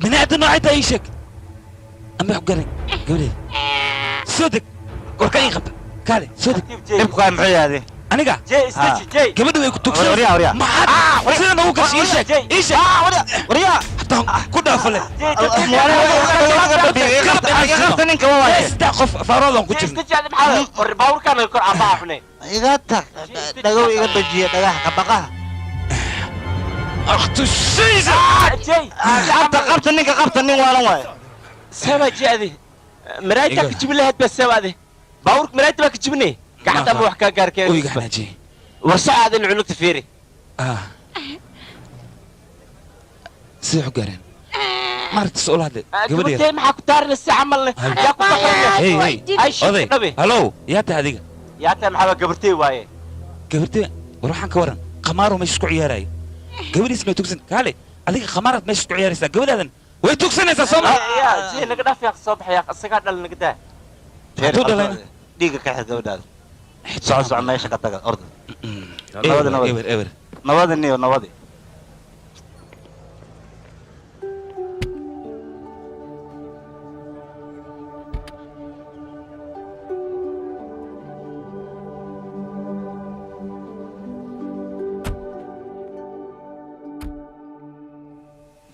Bini'aadan noocay ii sheeg. Ama wax garan gabadheeda. Soo deg. Warka ii qabta. Kali soo deg. Dhibku waa muxuu yahay? Aniga. Jee istaji jee. Gabadha way ku tugsan. Waryaa waryaa. Maxaad sida noogu gashay ii sheeg. Ii sheeg. Waryaa. Hataa ku dhaafale. Qabta ninka waa waaye. Saddex qof faaroodan ku jirna. Istaji maxaa war baabuurkaan kor abaa xunay. Iga tag. Dhagow iga bajiya dhagaha ka baqaha. Akhtu shaysa. Jee. Qabta qabta ninka qabta nin waalan waaye. Saba jeedi. Maraayta ka jibin lahayd bas sabaade. Baabuurka maraayta baa ka jibinay. Gacanta ma wax ka gaarkeen. Oy gaxnaaji. War saacad in cunugta fiiri. Sidee u gaareen? Maaragta soo la hadlay. Gabadhee maxaa ku taarina si camal leh? Yaa ku Hey hey. Oday. Hello, yaa tahay adiga? Yaa tahay maxaa gabartee waaye? Gabartee war waxaan ka waran qamaaro meesha isku ciyaaraya. Gabadhiis may tugsan. Kaale, adiga qamaaraad meesha isku ciyaaraysaa. Gabadhaadan way tugsanaysaa soo ma? Yaa, jee naga dhaaf yaa soo baxaya isagaa dhal naga daa. Hadduu dhalayna dhiiga ka xir gabadhaada. Soco soco meesha ka taga orda. Nabadi nabadi. Eber eber. Nabadi niyo nabadi.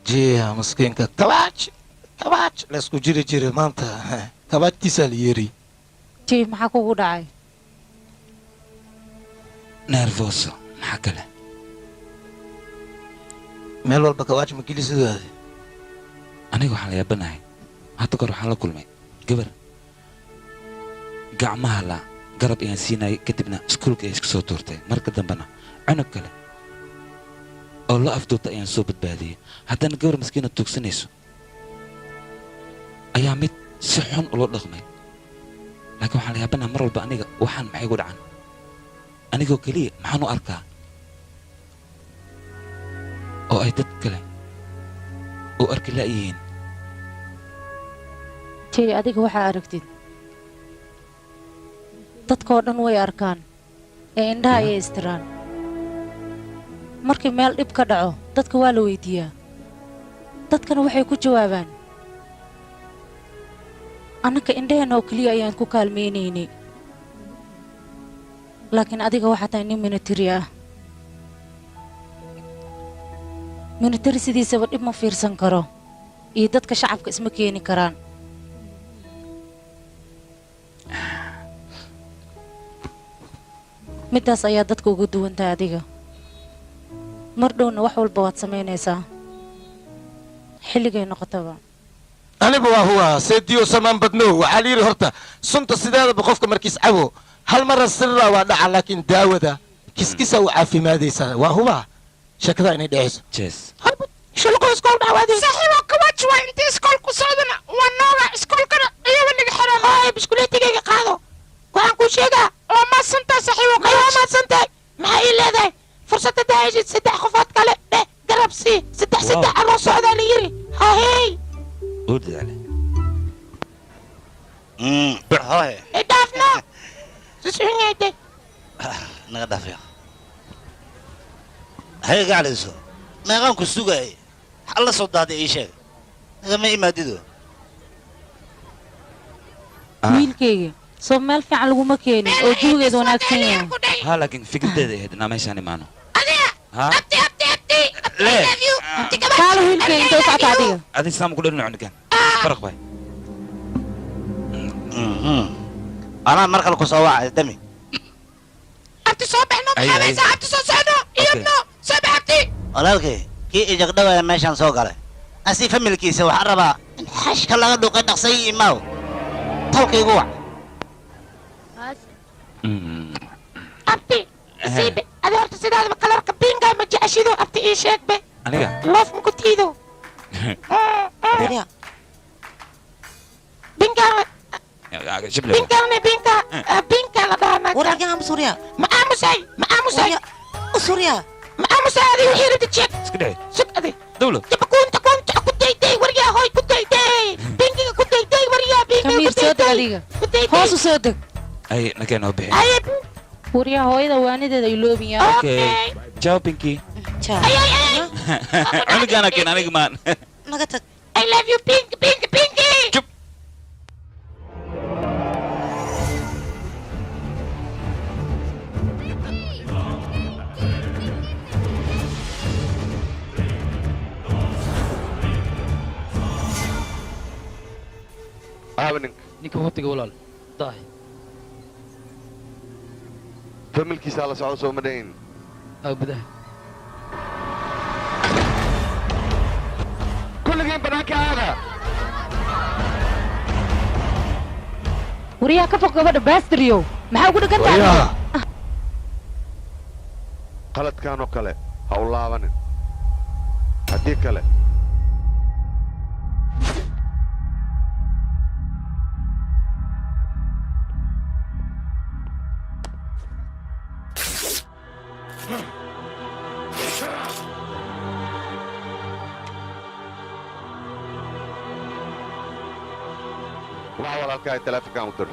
Jiya miskiinka kabaaj kabaaj la isku jiri jiray maanta kabaajtiisaa la yeeri. Jee maxaa kugu dhacay? Nervoso maxaa kale? Meel walba kabaaj ma geli sidaadi. Aniga waxaan la yaabanahay. Hadda kahor waxaan la kulmay gabar gacmaha la garab ayaan siinayay kadibna iskuulka ayay isku soo tuurtay. Marka dambena cunug kale oo la afduubta ayaan soo badbaadiyey. Haddana gabar miskiina tuugsanayso ayaa mid si xun ula dhaqmay. Laakiin waxaan la yaabanahay mar walba aniga waxaan maxay igu dhacan? Anigoo keliya maxaan u arkaa oo ay dad kale u arki la'yihiin. Jee adiga waxaa aragtid. Dadkoo dhan way arkaan ee indhaha ayay istiraan. Markii meel dhib ka dhaco dadka waa la weydiiyaa. Dadkana waxay ku jawaabaan annaka indhaheenna oo keliya ayaan ku kaalmaynaynay. Laakiin adiga waxaa tahay nin military ah. Military sidiisaba dhib ma fiirsan karo iyo dadka shacabka isma keeni karaan. Middaas ayaa dadka uga duwan tahay adiga. Mar dhowna wax walba waad samaynaysaa. Xilligay noqotaba. Aniba waa huwa seediyo samaan badnow waxaa la yidhi horta sunta sideedaba qofka markiis cabo hal mara sirra waa dhaca laakiin daawada kiskisa u caafimaadaysaa waa huwa sheekada inay dhacayso. Jees. Shulqo iskool dhaawaadi. Saaxiibo kawaaj waa intii iskoolku socdana waa nooga iskoolkana iyaga naga xiran. Haay biskuleetigayga qaado. Waxaan kuu sheegaa waa maadsantahay saaxiibo kawaaj. Waa maadsantahay. Maxaa ii leedahay? Fursad haddaa heshid saddex qofood kale dheh garab sii saddex saddex aloo socdaa la yiri. Hahey. Uu dadaalay. Hooye. Idhaafno. Sisuxunyayde. Naga dhaaf yaa. Hay gaclayso. Meeqaan ku sugayay. Alla soo daaday ii sheeg. Nagama imaadido. Wiilkayga soo meel fiican laguma keenin oo jawigeedu wanaagsan yahay. Ha laakiin fikraddeeda ahayd inaan meeshaan imaano. Adiga. Abti abti abti. Le. Kaalo wiilkayga intee u socota adiga? Adiga saam ku dhalin cunugan. Faraq bay. Anaa mar kale ku soo wacay dami. Soo baxno. Ay, maxaa ay. haysaa abti? Soo socno iyadno, soo bax abti. Walaalkay, kii ijagdhawaya meeshaan soo galay asi familkiisa waxaan rabaa in xashka laga dhuqay dhaqsay. Imaaw tolkaygu wac. Abti siibe, adi horta sidaadaba kalarka pinka ma jeceshido abti? Ii sheeg be. Aniga? Loof ma ku tiido pinka? Shible. Pinkane pinka pinka la dhahaa. Wararka aamus, waryaa. Ma aamusay, ma aamusay. Usurya. Ma aamusay adi, wixii rabtid sheeg. Iska dheh. Sug adi. Dawlo. Jaba kunta kunta ku dayday waryaa, hoy ku dayday pinkiga, ku dayday waryaa pinkiga. Kamiir, ku soo deg. dayday. Adiga hoos u soo deg. Ay, nakeen oo bixin. Waryaa, hooyada waanideeda ay loobiyaan. Okay, ciao Pinky. Cunugaana keen, aniga maan. Naga tag. I love you pink pink pinky. Aabe ninka. Ninka watiga walaal daahi. Familkiisaa la socda, soo ma dhahin? Aa gudaha. Kulligiin banaanka aada. Waryaa, ka fog gabadha, bastriyow, maxaa ugu dhagan tahay? Waryaa. Qaladkan oo kale ha u laabanin, haddii kale wax walaalkahay teleefonkan u dir.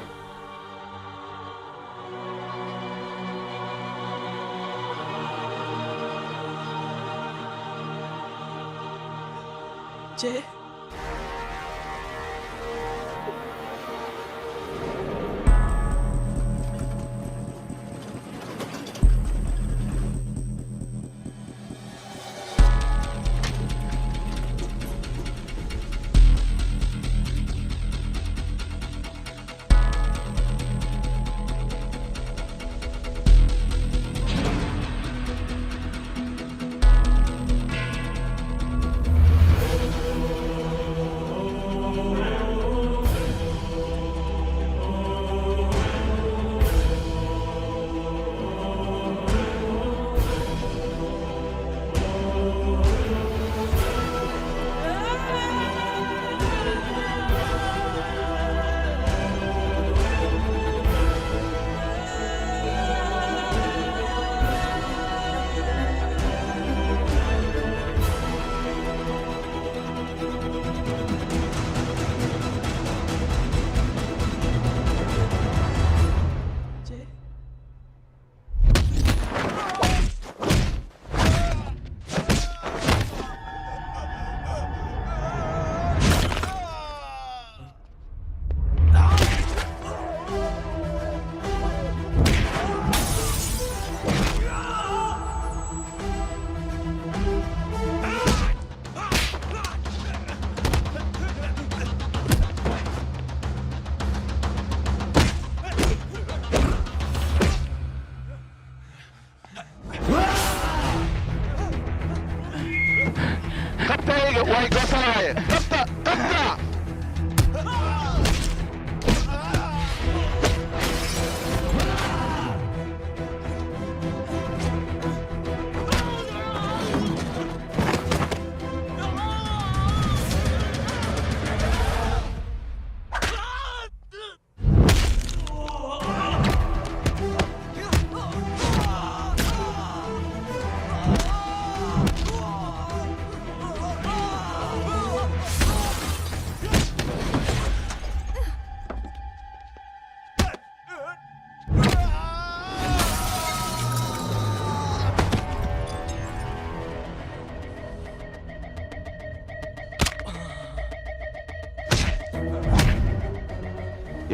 Jay. Qabtayga way goosanaaye, qabta, qabta.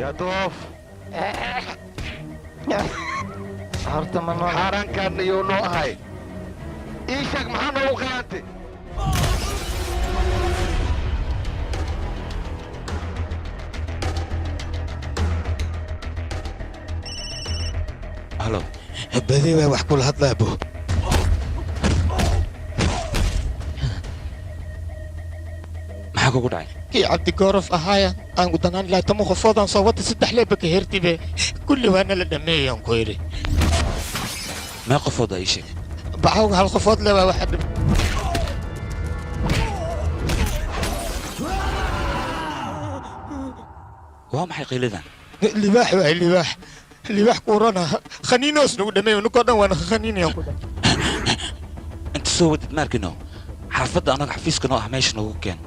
Yaa doof. Horta ma noo xaaraankaan iyuu noo ahay? Ii sheeg, maxaa noogu khiyaantay? Halo. Badi waa wax kula hadlaa bo. Maxaa kugu dhacay? Kii Cabdigorof ahaaya aan ku danaan lahaa 10 qofoodaan soo wata 3 leeba ka hertibe kulli waana la dhameeyaan ku yidhi. Mee qofood ii sheeg. Baxawga hal qofood le waa waxa dhib. Waa maxay qiiladan? Libaax waay, libaax. Libaax kuurana khaniinoos nagu dhameeyo, ninkoo dhan waana khaniinayaan ku dhahay. Inta soo wadid maarkino xaafadda annaga xafiiska noo ah meesha noogu keen.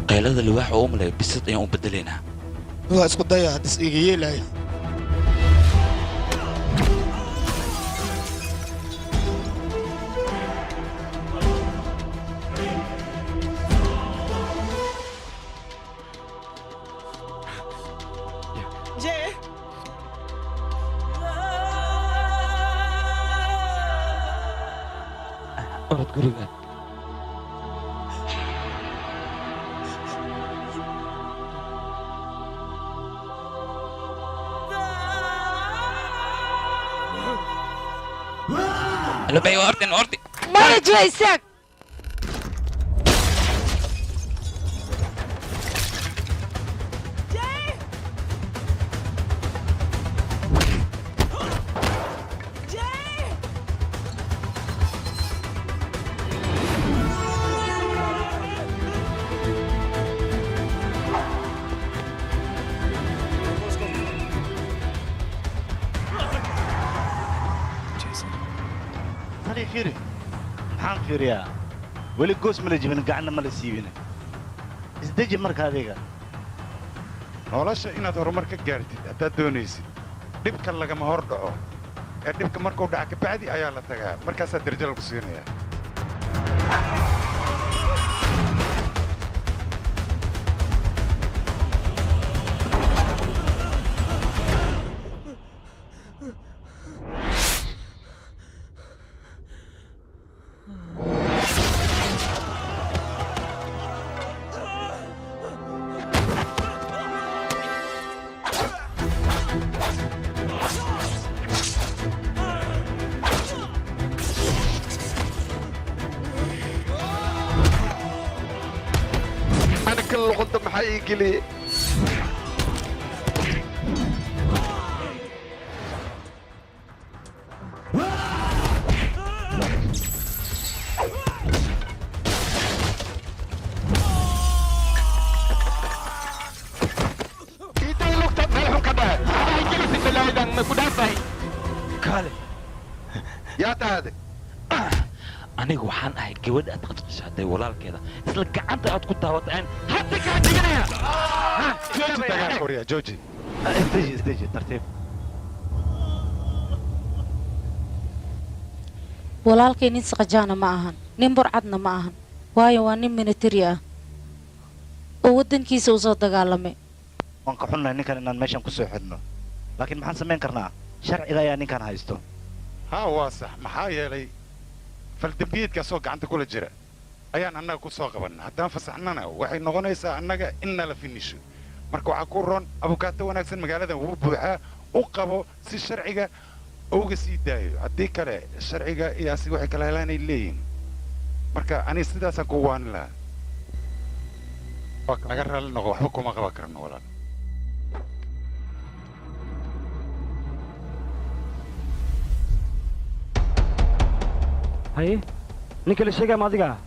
Qaylada libaax oo u maleeyo bisad ayaan u bedelaynaa. Waa isku daya haddis iga yeelaayo. Orod guriga. Lubay, ordin, ordi. Maya jee istaag. Tani fiiri. Maxaan fiiriyaa? Weli goos ma la jibin, gacanna ma la siibin. Isdeji marka adiga. Nolosha inaad horumar ka gaartid haddaad doonaysid, dhibka lagama hor dhaco. Ee dhibka markuu dhaca kabacdi ayaa la tagaa, markaasaa darajo lagu siinayaa. Ana kan luqunta maxaa ii geliyey? Intay lugta meel xun ka dhahay. Waxay gelisay balaayadan ma ku dhaafay. Kaale. Yaa tahaade. Aniga waxaan ahay gabadha aad qasqashaatay walaalkeeda. Isla gacanta aad ku taabatay aan hadda kaa dhiganaya. Jooji dagaalka waryaa, jooji. Isdeji, isdeji, tartiib. Walaalkay nin saqajaana ma ahan, nin burcadna ma ahan, waayo waa nin military ah oo waddankiisa u soo dagaalamay. Waan ka xunnahay ninkan inaan meeshan ku soo xidhno, laakiin maxaan samayn karnaa? Sharciga ayaa ninkan haysto. Haa, waa sax. Maxaa yeelay faldambiyeedkaasoo gacanta kula jira ayaan annaga ku soo qabanna. Haddaan fasaxnana waxay noqonaysaa annaga in nala finisho. Marka waxaa ku roon abukaato wanaagsan magaaladan wuu buuxaa, u qabo si sharciga uga sii daayo. Haddii kale sharciga iyo asiga waxay kala helaanay leeyihin. Marka aniga sidaasaan ku waanin lahaa. Waa naga raalli noqo, waxba kuma qaban karno walaal. Haye, ninka la sheegaya ma adiga?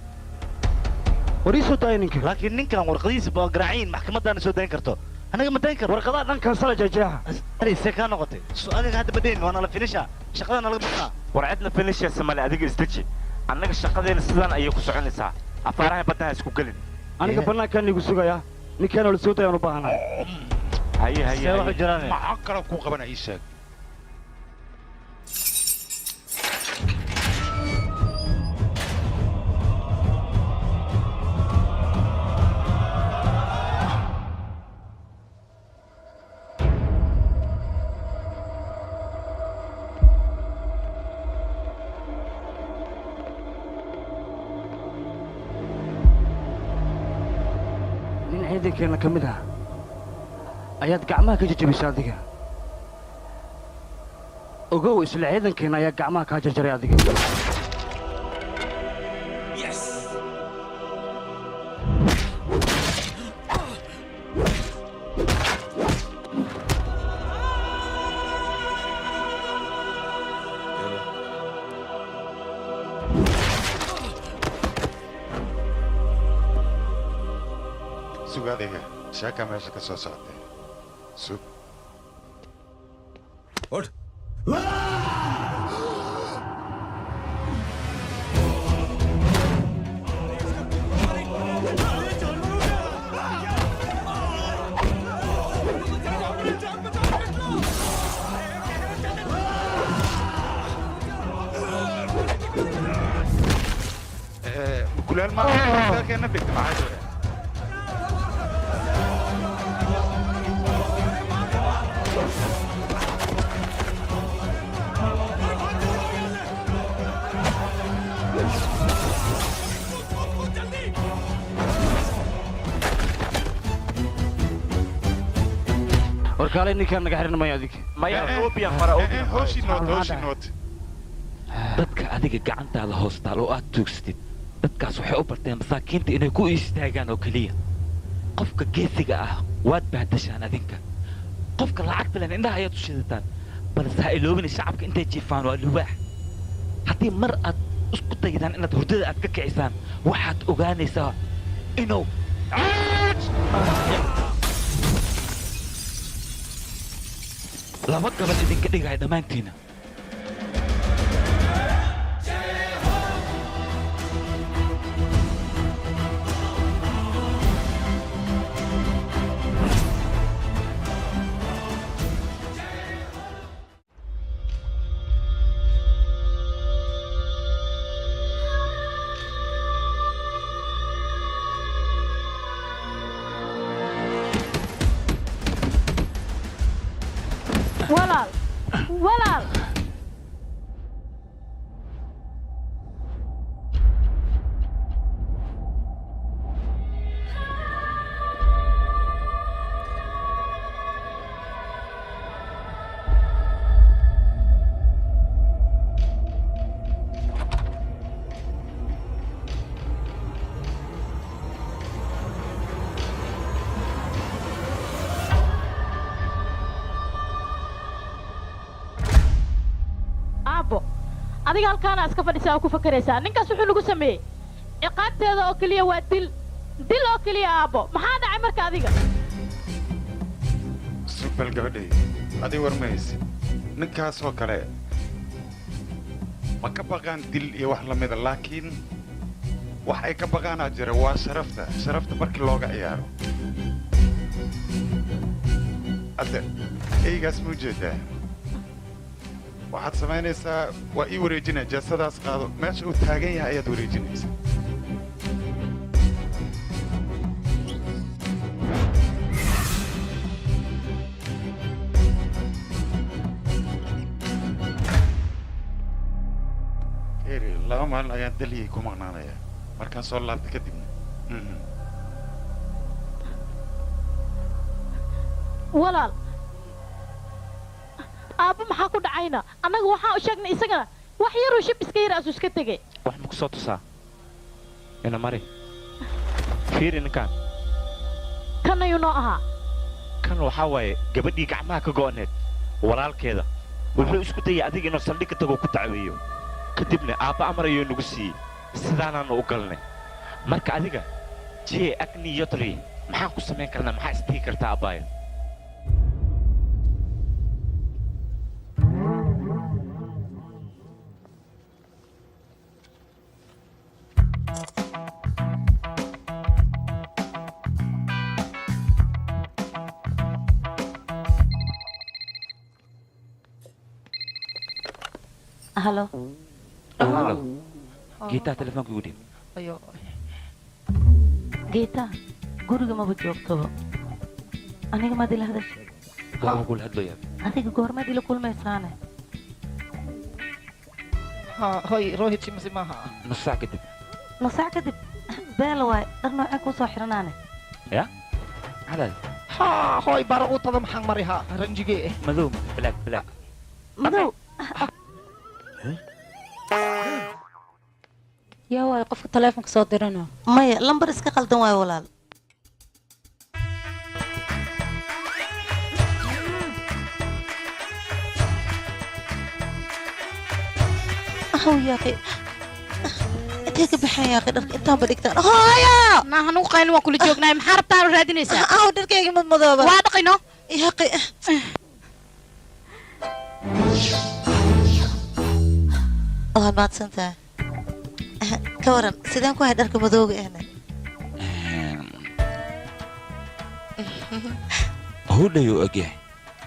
War ii soo daaya ninka. Laakiin ninkan warqadihiisa waa garaaciin, maxkamadaana soo dayn karto. Anaga ma dayn karno. Warqadaha dhan kansala jeexjeexa. Tani see kaa noqotay? Su adiga hadda ma dayn, waa nala finisha. Shaqada nalaga bixinaa. War cidna finishaysa male, adiga isdeji. Annaga shaqadeena sidaan ayay ku soconaysaa. Afaaraha badda ha isku gelin. Aniga bannaankaan igu sugayaa. Ninkaan la soo daayaan u baahanahay. Haye, haye, See wax u haye. jiraan? Maxaa kaloo kuu qabana ii sheeg. Nin ciidankeenna ka mid ah ayaad gacmaha ka jajabisay adiga. Ogow isla ciidankeena ayaa gacmaha kaa jarjaray adiga. Sug adiga, sheekaa meesha ka soo socotay. Sug. Mukulaal ma keena dhigta maxaa jira? Warkaalay ninkaan naga xiran maya adiga. Maya Hooshii noot. Dadka adiga gacantaada hoostaal oo aad tuugsatid, dadkaas waxay u barteen masaakiinta inay ku istaagaan oo keliya. Qofka geesiga ah waad bahdashaan adinka. Qofka lacagta leh indhaha ayaad u shidataan. Balse ha iloobina shacabka intay jiifaan waa libaax. Haddii mar aad isku daydaan inaad hurdada aad ka kicisaan, waxaad ogaanaysaa inuu laba gabal idinka dhigaya dhammaantiina. Walaal, walaal. Aabbo, adiga halkaana iska fadhisaa oo ku fakaraysaa. Ninkaas wuxuu nagu sameeyey ciqaabteeda oo keliya waa dil, dil oo keliya. Aabbo, maxaa dhacay marka adiga? Sug bal gabadhay, adiga war ma haysid. Ninkaasoo kale ma ka baqaan dil iyo wax lamida, laakiin wax ay ka baqaanaa jira waa sharafta. Sharafta markii looga ciyaaro. Hadda eygaas ma ujeedaa? Waxaad samaynaysaa waa ii wareejinaya, jeesadaas qaado, meesha uu taagan yahay ayaad wareejinaysaa. Eri, 2 maalin ayaan daliyay ku maqnaanayaa. Markaan soo laabta kadibna. Walaal, aabbo maxaa ku dhacayna? Annaga waxaan u sheegnay isagana wax yaruu shib iska yar asu iska tegey. Wax ma ku soo tusaa? Ina mari. Fiiri ninkaan. Kan ayuu noo ahaa. Kan waxaa waaye gabadhii gacmaha ka go'aneed walaalkeeda. Wuxuu isku dayay adiga inuu saldhig ka tago ku dacweeyo. Kadibna aabba amar ayuu nagu siiyey. Sidaanaanu u galnay. Marka adiga jee agni yotri maxaan ku samayn karnaa? Maxaa isdhihi kartaa abbaayo? Halo. Halo. Geetaha telefoonka igu dhiib. Ayo. Geeta, guriga maba joogtoba. Aniga maad ila hadashay? Waa kula hadlayaa. Adiga goormaad ila kulmaysaane? Hoy, Rohit Simasi maaha. Nus saac kadib. Nus saac kadib? Beel waay, dhar noocee kuu soo xiranaane? Ya? Maxaa? Ha, hoy, bara u tada maxaan marihaa ranjigee. Madow, black, black. Madow. Yaa waay qofka taleefonka soo dirana? Maya, lambar iska qaldan waayo walaal. Aw yaaqi, intee ka baxeen yaaqi dharka intaanba dhigtaan hooyo? Naa hanugu qaylin, waan kula joognaay. Maxaa rabtaa oo raadinaysaa? Aw dharkayga madmadooba. Waa dhaqino. Yaaqi, waad mahadsan tahay. Ka waran sideen ku hay dharka madooga ahna? Hudhayuu ogyahay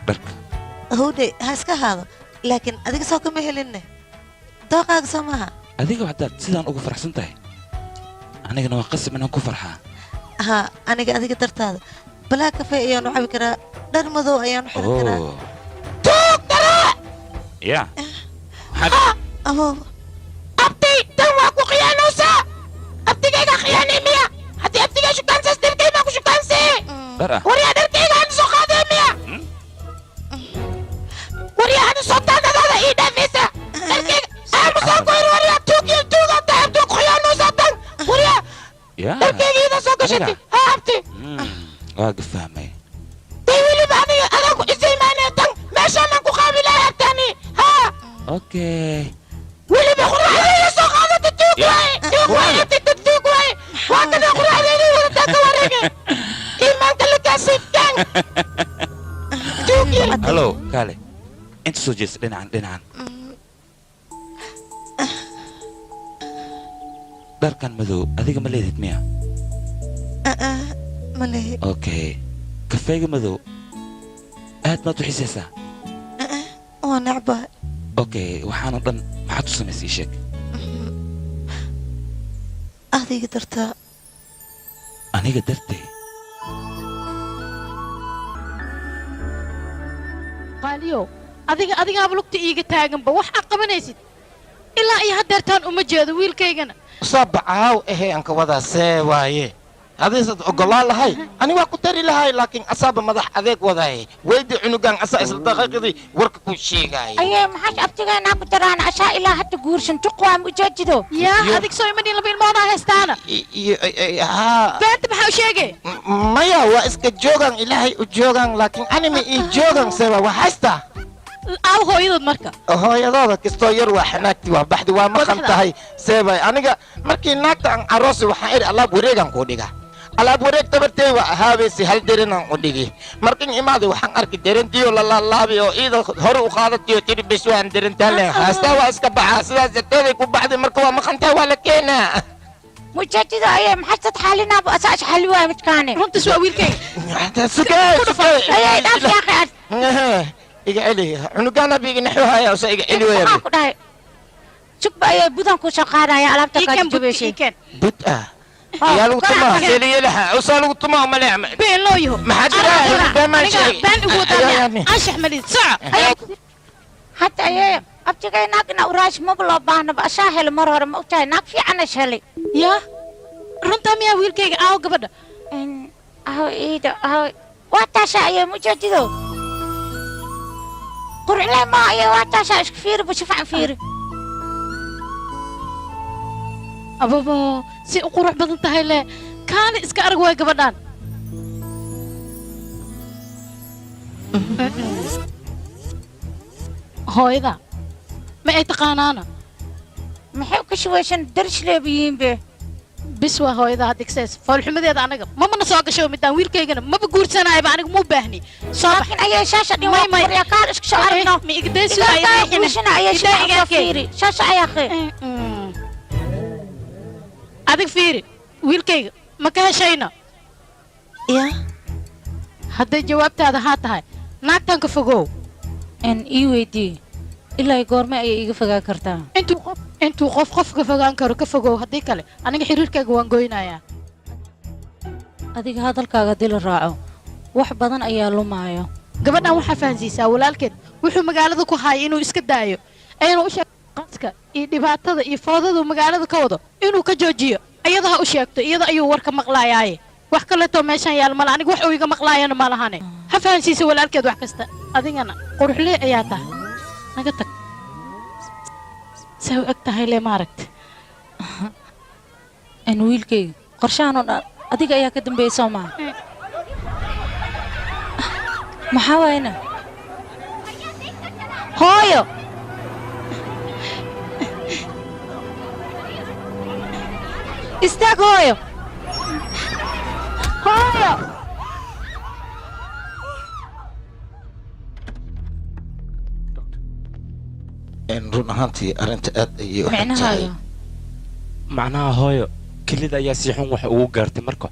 dharka. Howdhay ha iska ahaado, laakiin adiga soo kama helinne, dooqaaga soo maaha. Adiga haddaad sidaan ugu faraxsan tahay, anigana waa qasab inaan ku farxaa. Haa, aniga adiga dartaada balaa kafee ayaanu cabi karaa, dhar madow ayaanu xiran karaa. Oh ya. Aboob. Abti, tan waa ku khiyaanaysaa. Abtigayga khiyaanay miya? Haddii abtigay shukaansaas, dharkay maa ku shukaansee? Dhar ah. Waryaa, dharkayga hanu soo qaadee miya? Waryaa, hanu soo taanadaada ii dhaafaysa dharkayga aamu soo goyr. Waryaa, tuugiyo tuuga tahay, abtuu ku khiyaanaysaa tan. Waryaa, ya dharkayga iida soo gashatay haa abti. Waa gafahmay. Tay weliba aniga adaan ku isaymaanee, tan meeshaanaan ku qaabilaa abtani haa. Okay. Weliba quraacdayda soo qaadata, tuug waaye, tuug waaye abti, dad tuug waaye. Waa kana quraacdayda wadataa, ka wareege iimaanka lakaasay kan tuug yar. Hallo, kaale inta soo jeesta, dhinacan dhinacan. Dharkan madow adiga ma leedid miya? Ma lehi. Okay, kafeega madow aad maad u xiisaysaa? Waa necbahay. Okay, waxaanoo dhan maxaad u samaysay? Ii sheeg. Adiga dartaa. Aniga dartee? Qaaliyo, adiga adigaaba lugta iiga taaganba wax aad qabanaysid ilaa iyo haddeertaan uma jeedo wiilkaygana. Soo bacaaw ehe, aan ka wadaa see waaye, hadiisad ogolaan lahay ani waa ku dari lahay, laakiin asaaba madax adeeg wadaay. Weydi cunugan, asaa isla daqiiqadii warka ku sheegaya. Ayee, maxaa abtigeenaa ku daraan ashaa ilaa hadda guursan juqwaam ujeejido? Yaa, adig soo imadhin laba ilmoodaa haystaana. Haa. Beenta maxaa u sheegay? Maya, waa iska joogan, ilaahay u joogan, laakiin anima ii joogan sewa waa haystaa. Aaw hooyadood marka? Hooyadooda kastoo yar waa xanaagti, waa baxdi, waa maqan tahay seebay. Aniga markii naagta aan aroosi waxaan idhi alaab wareegan kuu dhiga, alaab wareeg tabartee waa ahaabaysi, hal derenaan u dhigi. Markin imaaday waxaan arki derentiyo lalaalaabi oo iida hore u qaadatiyo tiri bes waan derentaan leen haastaa, waa iska baxaa. Sidaas darteeday ku baxday, marka waa maqan tahay, waa la keenaa. Mujeejido ayee, maxaa sad xaalinaaba asaa xali waay midkaane. Runtiis waa wiilkayga. Sugee. Ayee, dhaaf yaaqi ad. Iga celi cunugaana biiga naxuhaya usa iga celi waya. Maxaa ku dhahay? Sugba ayee, budan ku soo qaadaya alaabta kaa jubeyshay. Bud ah yaa lagu tumaa seliyelaha usaa lagu tumaa umaleec. Been loo yaho. Maxaa jira? Been maan sheegay. Been ugu wadaa anshax malid soco. Hadda ayee, abtigay naag ina uraash maba loo baahnaba, ashaa helay mar hore. Ma ogtahay naag fiican ash helay? Yaa, runtaa miyaa wiilkayga? Aaw gabadha? Aw iida, aw waa taasha ayee, mujeedido qurxle ma ayee, waa taasha, isku fiiri bu, si fiican fiiri. Ababo, si u qurux badan tahay le, kaali iska arag waay gabadhaan. Hooyada ma ay taqaanaana? Maxay ka shuwaysan darisleebiyiin be. Bis waa hooyada haddigsees foolxumadeeda anaga mamana soo gasho midaan, wiilkaygana maba guursanayaba, aniga muu baahni. Soo bax. Laakiin ayee shaasha dhin waa qurya, kaal isku soo aragno. Ma igdaysuguursana ayee, shaasha fiiri, shaasha ayaa qee. Adig fiiri wiilkayga, ma ka heshayna? Ya. Hadday jawaabtaada haa tahay, naagtan ka fogow. N ii weydii, ilaa goorme ayay iga fogaan kartaa? Intuu qof qof ka fogaan karo ka fogow, haddii kale aniga xiriirkayga waan goynayaa. Adiga hadalkaaga haddii la raaco wax badan ayaa lumaayo. Gabadhan waxaa fahansiisaa walaalkeed wuxuu magaalada ku haaya inuu iska daayo, ayna u sheeg qaska iyo dhibaatada iyo foodadu magaalada ka wado inuu ka joojiyo. Iyada ha u sheegto, iyada ayuu warka maqlaayaaye. Wax kaleetoo meeshan yaal mala, aniga wax uu iga maqlaayana ma lahane. Ha fahansiisa walaalkeed wax kasta. Adigana quruxlee ayaa tahay, naga tag. Say u eg tahay le maaragta. En wiilkayga qorshahan oo dhan adiga ayaa ka dambeeyay soo maaha? Maxaa waayna? Hooyo! Istaag hooyo! Hooyo! Run ahaantii arrinta aad ayay u xun tahay. Macnaha hooyo, kelida ayaa si xun wax ugu gaartay. Marka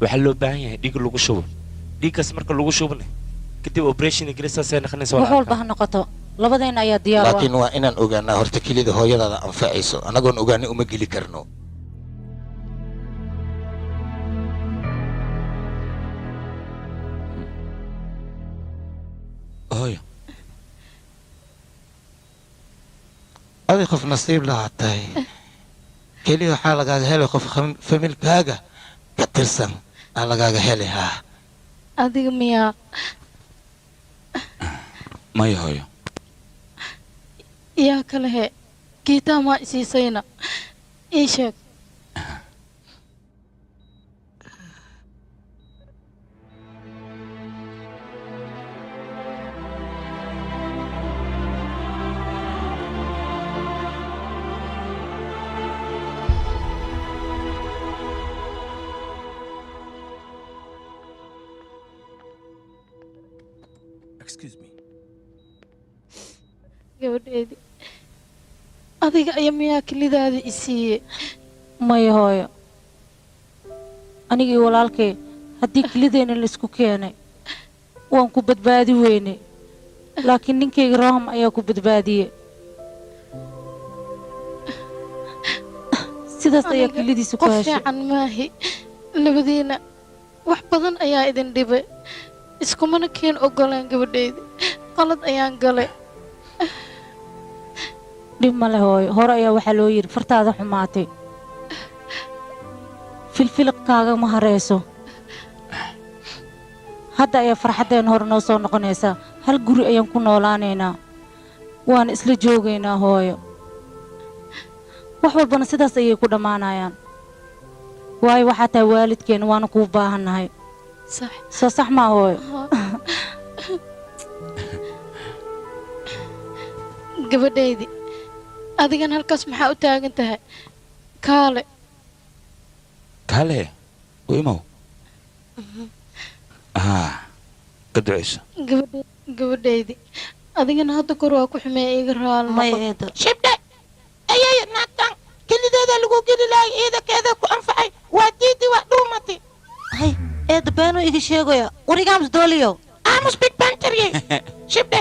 waxaa loo baahan yahay dhiig lagu shubo. Dhiiggaas marka lagu shubana kadib operation ingiriisaasay noqonaysa. Wax walba ha noqoto, labadeena ayaa diyaar u ah. Laakiin waa inaan ogaanaa horta kelida hooyadaada anfacayso. Annagoon ogaanay uma geli karno. Hooyo, adi qof nasiib lahaa tahay. Keliya waxaa lagaaga helay qof familkaaga ka tirsan aa lagaaga heli haa. Adiga miyaa? Maya hooyo. Yaa kale he? Geetaa maa isiisayna? Ii sheeg. Excuse me. Gabadheedii, adiga ayaa miyaa kelidaada i siiyey? Maya hooyo, anigii walaalkay haddii kelideena laisku keenay waan ku badbaadi weynay, laakiin ninkayga Roham ayaa ku badbaadiyey. Sidaas ayaa Aniga kelidiisa ku qof heshay. fiican maahi. Labadiina wax badan ayaa idin dhibay, iskumana keen ogolaan. Gabadheedi, qalad ayaan galay. Dhib ma leh hooyo. Hore ayaa waxaa loo yidhi fartaada xumaatay filfiliqkaaga ma harayso. Hadda ayaa farxaddeen hore noo soo noqonaysaa. Hal guri ayaan ku noolaanaynaa, waana isla joogaynaa hooyo. Wax walbana sidaas ayay ku dhammaanayaan, waayo waxaa tahay waalidkeena, waana kuu baahannahay. Sax. Soo sax maa hooyo? Gabadhaydi, adigan halkaas maxaa u taagan tahay? Kaale. Kaale u imow, haa, ka ducayso. Gabadhaydi, adigana hadda kor waa ku xumeeya, iga raali noqo. Shibdhe ayay naagtan kelideeda lagu geli lahay, ciidankeeda ku anfacay waa diidi, waa dhuumatay. Hay eedda, beenuu iga sheegaya. Warigaamus dooliyo. Aamus big bantarye. Shibdhe.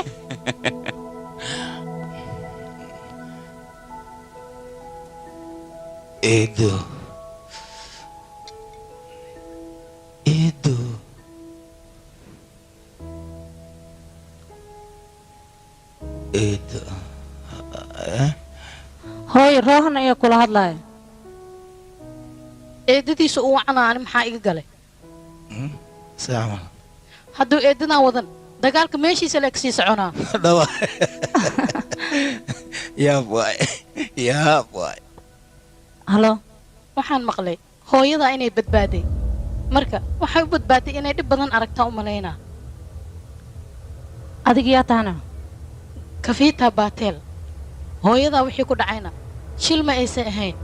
Eedo, eedo, eedo, eh? Hooyo, Roohan ayaa kula hadlaya. Eedadiisa u wacanaa, ani maxaa iga galay? Saamal. Hadduu eedadan wadan dagaalka meeshiisa leeg sii soconaa. Dhawa yaab waay, yaab waay. Halo. Waxaan maqlay hooyadaa inay badbaaday. Marka waxay u badbaaday inay dhib badan aragtaa u malaynaa. Adiga yaa tahana? Kafiitaa baateel. Hooyadaa wixii ku dhacayna shil ma aysan ahayn.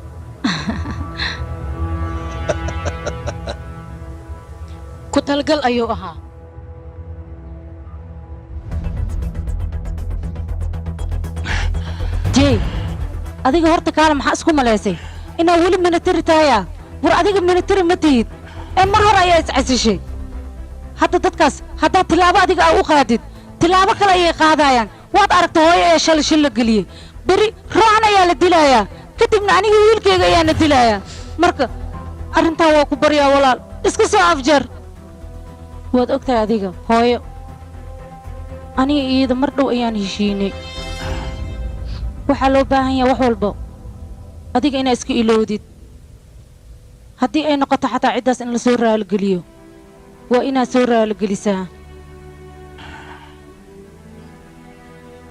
Ku talgal ayuu ahaa. Jey, adiga horta kaale, maxaa isku malaysay inaa weli militari tahayaa? War adiga militari ma tihid ee mar hore ayaa iscasishay. Hadda dadkaas haddaad tilaabo adiga aa u qaadid, tilaabo kale ayay qaadayaan. Waad aragta hooyo ee shalay shil la geliyey, beri roocan ayaa la dilayaa, kadibna aniga wiilkayga ayaana dilayaa. Marka arrintan waa ku baryaa walaal, iska soo afjar. Waad ogtahay adiga hooyo, aniga iyada mar dhow ayaan heshiinay. Waxaa loo baahan yahay wax walba adiga inaa iska ilowdid. Haddii ay noqoto xataa ciddaas in la soo raaligeliyo, waa inaad soo raaligelisaa,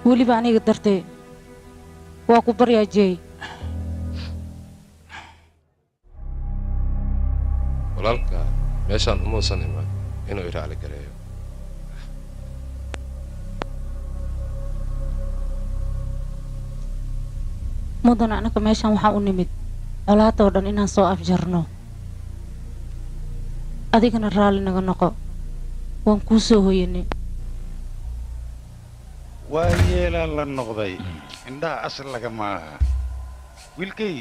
weliba aniga dartee. Waa ku baryaa Jeey. Walaalka meeshaan umuusan iman inuu i raali gareeyo. Mudan, anaka meeshaan waxaa u nimid colaadoo dhan inaan soo afjarno. Adigana raalli naga noqo, waan kuu soo hoyanay. Waa yeelaa la noqday, indhaha ashar lagama aha. Wiilkay,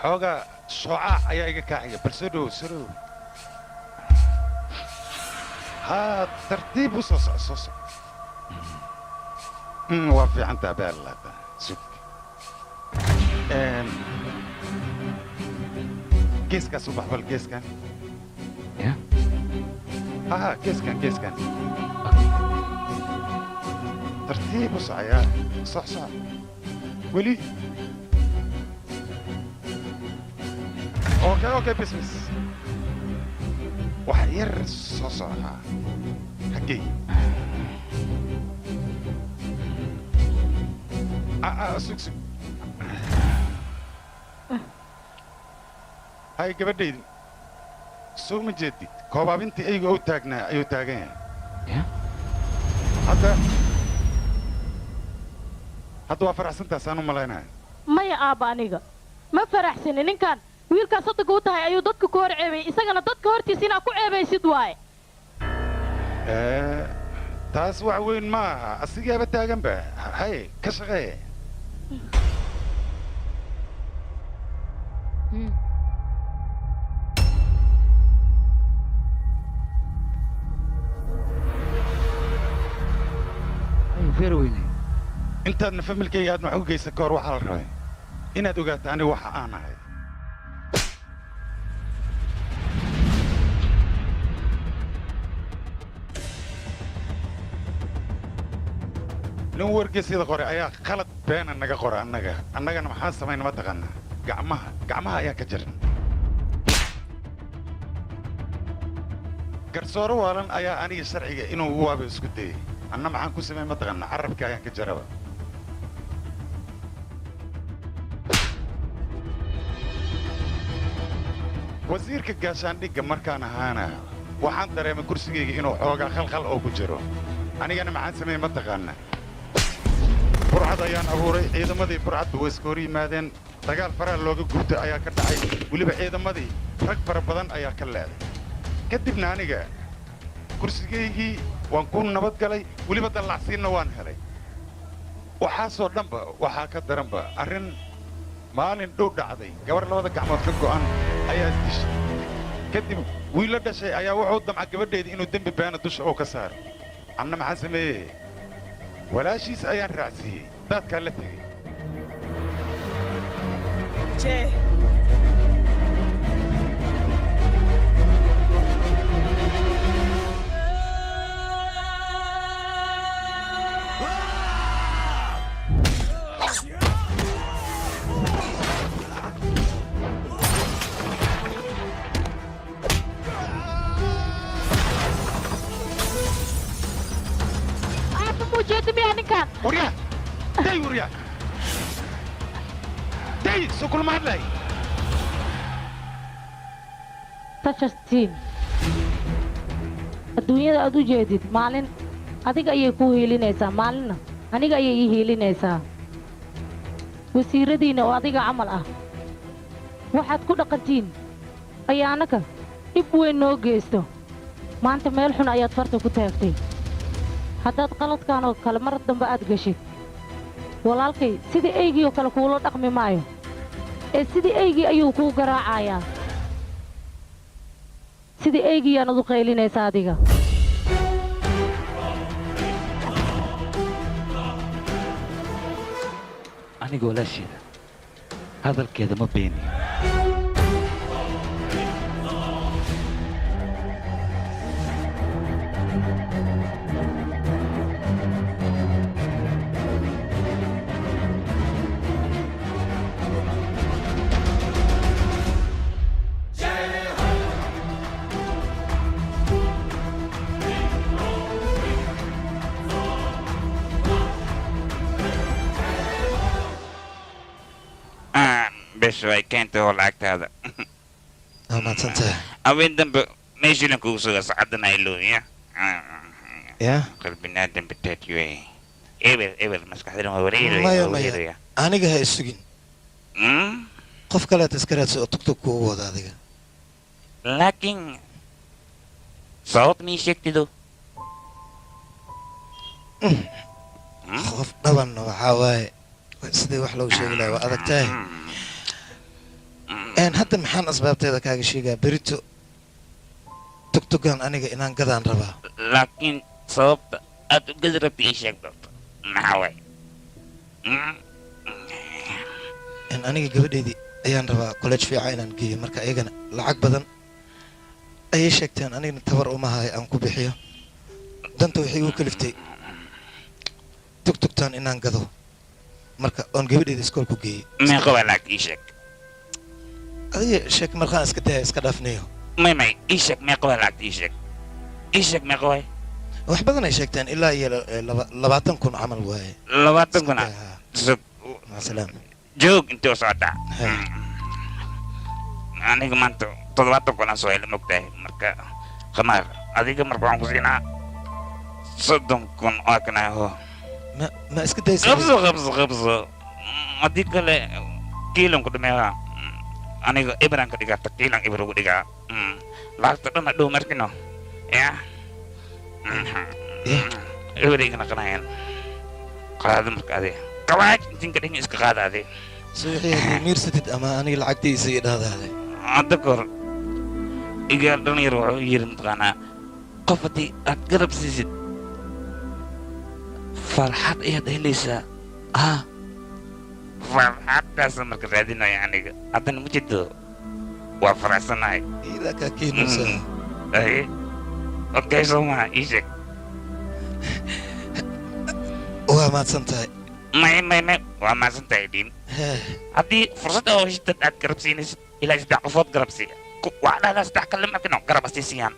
xoogaa shoocaac ayaa iga kaaxiga. Bal soo dhowow, soo dhowow. Haa, tartiib u soo soco, soo soco. Waa fiicantaa beerlaata. Sug. Geeskaas u bax, bal geeskan. Ya? Ha, geeskan, geeskan. Tartiib u socayaa. Soc, soc. Weli. Okay, okay, bis bis. Wax yar soo soca. Xaggee? Ah, ah, sug, sug. Hay gabadhaydu. Soo ma jeedid? Koobaabintii eyga u taagnaa ayuu taagan yahay. Ya? Hadda waa faraxsantaas aan u malaynaya. Maya aabba, aniga ma faraxsani. Ninkan wiilkaas soddonka u tahay ayuu dadka ku hor ceebayay, isagana dadka hortiisa inaad ku ceebaysid waaye. Taas wax weyn ma aha, asigaaba taaganba. Hay, ka shaqee. Feerweyne. Intaadna familkayga aad wax u geysan ka hor, waxaa la rabay inaad ogaato aniga waxa aan ahay. Nin wargeysyada qoray ayaa khalad beena naga qora annaga. Annagana maxaan samayna ma taqaanaa? Gacmaha, gacmaha ayaa ka jaran. Garsoore waalan ayaa aniga sharciga inuu ugu waaba isku dayay. Anna maxaan ku samey ma taqaanaa? Carabka ayaan ka jaraba. Wasiirka gaashaandhigga markaan ahaana waxaan dareemay kursigayga inuu xoogaa khalkhal oo ku jiro. Anigana maxaan sameeyey ma taqaanaa? Burcad ayaan abuuray. Ciidamadii burcadba way iska hor yimaadeen. Dagaal faraha looga gubtay ayaa ka dhacay. Weliba ciidamadii rag fara badan ayaa ka leeday. Kadibna aniga kursigaygii waan ku nabad galay, weliba dallacsiinna waan helay. Waxaasoo dhanba waxaa ka daranba arrin maalin dhow dhacday. Gabar labada gacmood ka go'an ayaa isdishay. Kadib wiil la dhashay ayaa wuxuu damca gabadheedii inuu dembi beena dusha oo ka saaro. Anna maxaan sameeyey? Walaashiis ayaan raacsiiyey, daadkaa la tegey. Jee. Aabba, muu jeeda miyaa ninkan? Waryaa, day, waryaa, day, soo kulma hadlay. Tashastiin adduunyada aad u jeedid, maalin adiga ayay kuu hiilinaysaa, maalinna aniga ayay ii hiilinaysaa. Wasiiradiinna oo adiga camal ah waxaad ku dhaqantiin ayaa annaga dhib weyn noo geysto. Maanta meel xun ayaad farta ku taagtay. Haddaad qaladkan oo kale mar dambe aad geshid, walaalkay sidii eygii oo kale kuula dhaqmi maayo, ee sidii eygii ayuu kuu garaacayaa. Sidii eygiiyaanad u qaylinaysaa adiga. Aniga walaasheeda hadalkeeda ma beeniyo. Besho ay keentay oo lacagtaada. Waa mahadsantahay. Haween dambe meeshiilan kugu sugaa sacadan ay looya. Ya? Qalbinaadan bataatiyo. Eber eber maskaxdana waa wareeraya. Maya maya. Aniga ha isugin. Qof kaleet iska raadso oo tugtug kuugu wada adiga. Laakiin sabab mii sheegtido? Qof dhabanna waxaa waaye sidii wax loogu sheegi lahaa waa adag tahay. Hadda maxaan asbaabteeda kaaga sheegaa berito tugtugan aniga inaan gadaan rabaa. Laakiin sababta aad u gadi rabta ii sheeg doonto maxaa waaye? Aniga gabadheydii ayaan rabaa college fiican inaan geeyo marka iyagana lacag badan ayay sheegteen anigana tabar uma hayo aan ku bixiyo. Danta waxay igu kaliftay tugtugtaan inaan gado marka oon gabadheeda iskool ku geeyey. Meeqa waa lacag ii sheeg? Adiga sheeg markaan iska daya iska dhaafnayo. May may ii sheeg meeqa waa lacagta ii sheeg. Ii sheeg meeqa waay? Wax badan ay sheegteen ilaa iyo 20,000 camal waaye. 20,000 ah? Sug. Maca salaam. Joog intee u socotaa? Aniga maanta 70,000 aan soo helay mogtahay marka khamaar adiga marka waxaan ku siinaa 30,000 oo kana aho. Ma iska daysa? Qabso qabso qabso. Haddii kale kiilan ku dhameeyaa. Aniga ibran ka dhigaa takiilan ibir ugu dhigaa. Lacagta dhan hadhow markino. Ya. Ibir igana qanayaan. Qaado marka adiga. Kawaaj intiin ka dhigin iska qaada adiga. Suuxii haddii miirsatid ama aniga lacagtiisa ii dhahdaade. Hadda kahor igaar dhalinyar wuxuu yiri mataqaanaa qof haddii aad garab siisid farxad ayaad helaysaa. Ah, farxaddaasa marka raadinaya aniga haddana ma jirto waa faraxsanahay. Iidaa kaa keenaysaa. Aye okay soo maha ii sheeg. Waa mahadsan tahay. May may may waa mahadsan tahay dhiin. Haddii fursad oo heshid aad garab siinaysid ilaa 3 qofood garab siiya. Waxaa dhahdaa 3 kale markino garab asii siiyaan.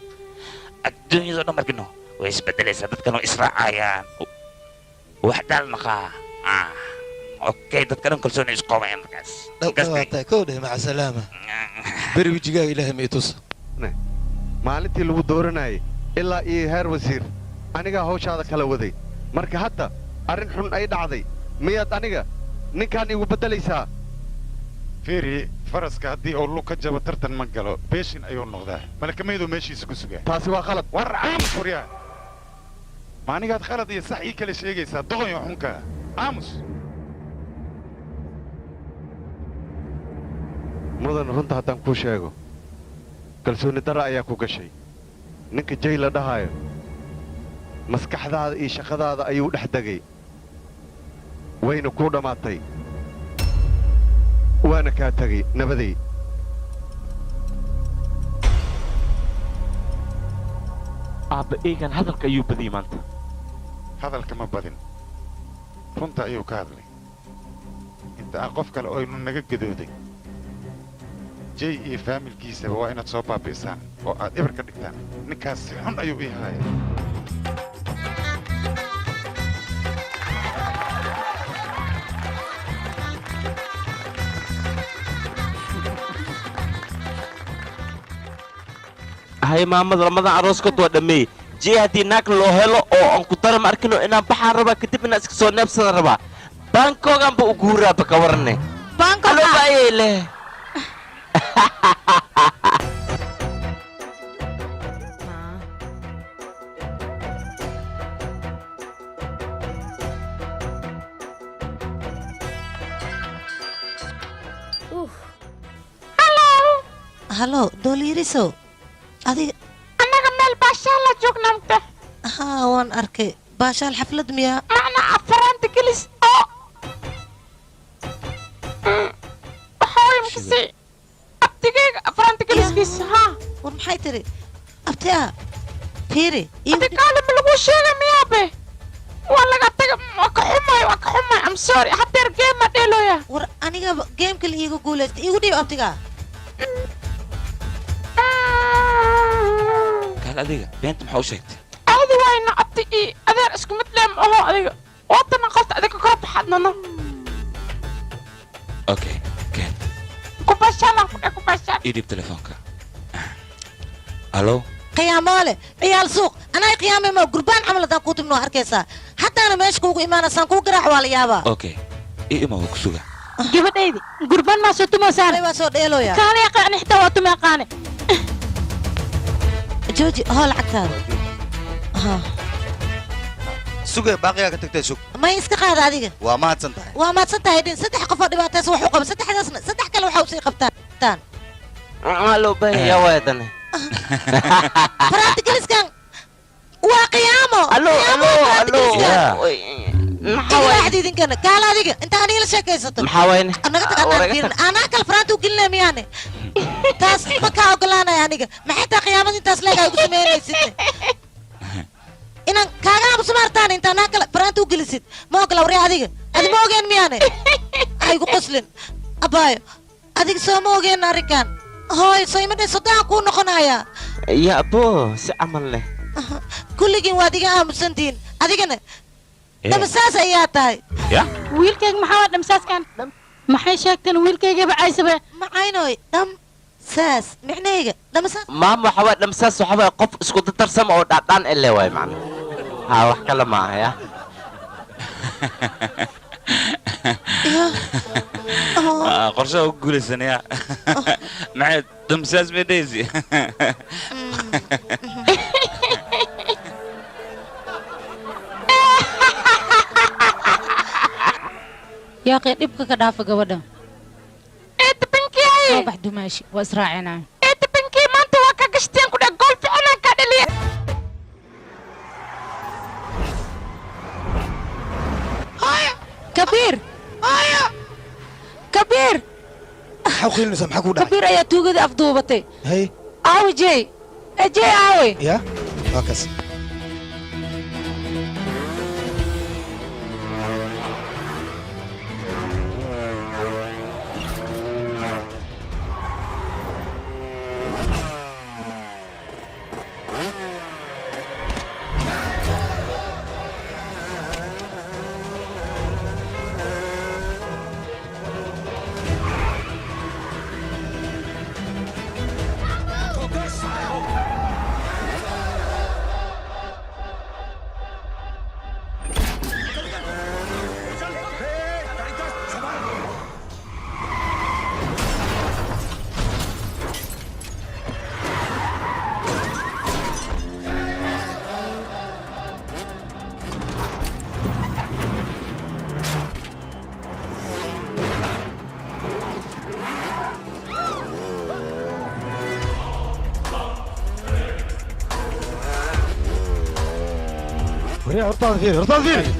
Adduunyadoo dhan markino way isbedelaysaa dadkan way israacayaan. Wax daal naqaa. Okay dadka dhan kalsooni isku qabayaan markaas. Dhawaa tahay kow dheh maca salaama. Beri wejigaaga Ilaahay ma i tuso. Maalintii lagu dooranayay ilaa iyo heer wasiir anigaa hawshaada kala waday. Marka hadda arrin xun ay dhacday miyaad aniga ninkaan igu beddelaysaa? Fiiri faraska haddii uu lug ka jabo tartan ma galo beeshin ayuu noqdaa malakamaydu meeshiisa ku sugaa. Taasi waa khalad. War aamus waryaa. Ma anigaad khalad iyo sax ii kala sheegaysaa doqon iyo xunka. Aamus. Mudan runta haddaan kuu sheego kalsooni darra ayaa ku gashay. Ninka jay la dhahaayo maskaxdaada iyo shaqadaada ayuu dhex degay. Wayna kuu dhammaatay. Waana kaa tagay nabaday. Aabba eegan hadalka ayuu badiyey maanta. Hadalka ma badin. Runta ayuu ka hadlay. Inta aan qof kale oynu naga gadooday. Jay iyo faamilkiisaba waa inaad soo baabi'isaan oo aad eber ka dhigtaan. Ninkaas si xun ayuu ii haaya. Hay maamada lamadan arooskood waa dhameeyey. Jay haddii naag loo helo oo aan ku dara ma arkino inaan baxaan rabaa kadib inaan iska soo neebsadan rabaa. Bangkoganba u guuraaba ka warane. Bangkok Aloba ayay leh. Hallo, Doolirisow. Adiga annaga meel baashaal la joognaa mugta. Haa, waan arkay. Baashaal xaflad miyaa? Macna afaraanta gelis oo waxaa way makasay abtigeyga afaraanta geliskiisa haa. War maxay tiri? Abti ah, fiiri. Adi kaale ma laguu sheegay miyaabe? Waa laga taga waa ka xumay waa ka xumay I'm sorry hadeer game aa dheelooya. War aniga game-ka la iiga guulaystay iigu dhiib abtiga. Kaal adiga beenta maxaa u sheegtay? Aadi wayna abti ii adeer isku mid leem aho adiga. Waatana qolta adiga kala baxadnano. Okay, keen. Ii dhiib telefoonka. Alo. Qiyaamoole, ciyaal suuq, anaa qiyaamay ma gurbaan camal haddaan kuu timno arkaysaa. Haddaana meesha kuugu imaanaysaan kuu garaac waa la yaabaa. Okay, ii ima, waa ku suga. Gabadhaydi gurbaan maa soo tumaysaan? Waa soo dheelooya. Kaale yaqaani, xitaa waa tumi aqaane. Jooji, hoo lacagtaada. Ha. Sugay, baaqigaa ka tagtay, sug. May, iska qaada adiga. Waa mahadsan tahay. Waa mahadsan tahay dhin. Saddex qof oo dhibaataysan wax u qaba, saddexdaasna saddex kale waxa usii qabtaan. Maxaa loo baahan yahay waadane? Faraanti geliskan waa qiyaamo. Allo, Qiyaamo, allo, faraanti allo. geliskan. Maxaa Iga waay? raacdi idinkana. Kaala adiga inta aniga la sheekaysato. Maxaa waayne? Naga tag, anaan fiirin. Anaa kale faraanti u gelinaya miyaane? Taas ma kaa ogolaanaya aniga. Maxay taa qiyaamada intaas leegahay ugu samaynaysid? Inaan kaaga aamuso maartaan inta anaa kale faraanti u gelisid ma ogola. Warya adiga, adi ma ogeen miyaane? Ha igu qoslin abaayo. Adiga soo ma ogeen arrinkan? Hooy, soo ima dhin soddon kuu noqonayaa. Ya abo, si camal leh. Kulligiin waad iga aamusantihiin. Adigana dhamasaas ayaa tahay. Ya. Wiilkayga maxaa waa dhamsaaskan? Maxay sheegteen wiilkaygaba caysabe? Macaynoy, dham saas micnahayga dhamasaas. Maam, waxa waay dhamsaas, waxa waay qof isku dardarsama oo dhaadhaan ele waay macna. Ha, wax kale ma aha ya. Ah, qorshaha ugu guulaysanaya maxay damsaas bay dhehaysi. Yaaqee, dhibka ka dhaafa gabadha. Soo bax dumaashi, waa israacinaa. Eedabankii, maanta waa ka gashteen ku dheh, gool fiicanaan ka dhaliya. Kabiir, Kabiir! Maxaa u qiilinaysaa? Maxaa kugu dhacay? Kabiir ayaa tuugadii afduubatay. Hay. Aawe jey? Ee jey, aawe? Ya, waa kaas. Waryaa, hortaada fiiri, hortaada fiiri.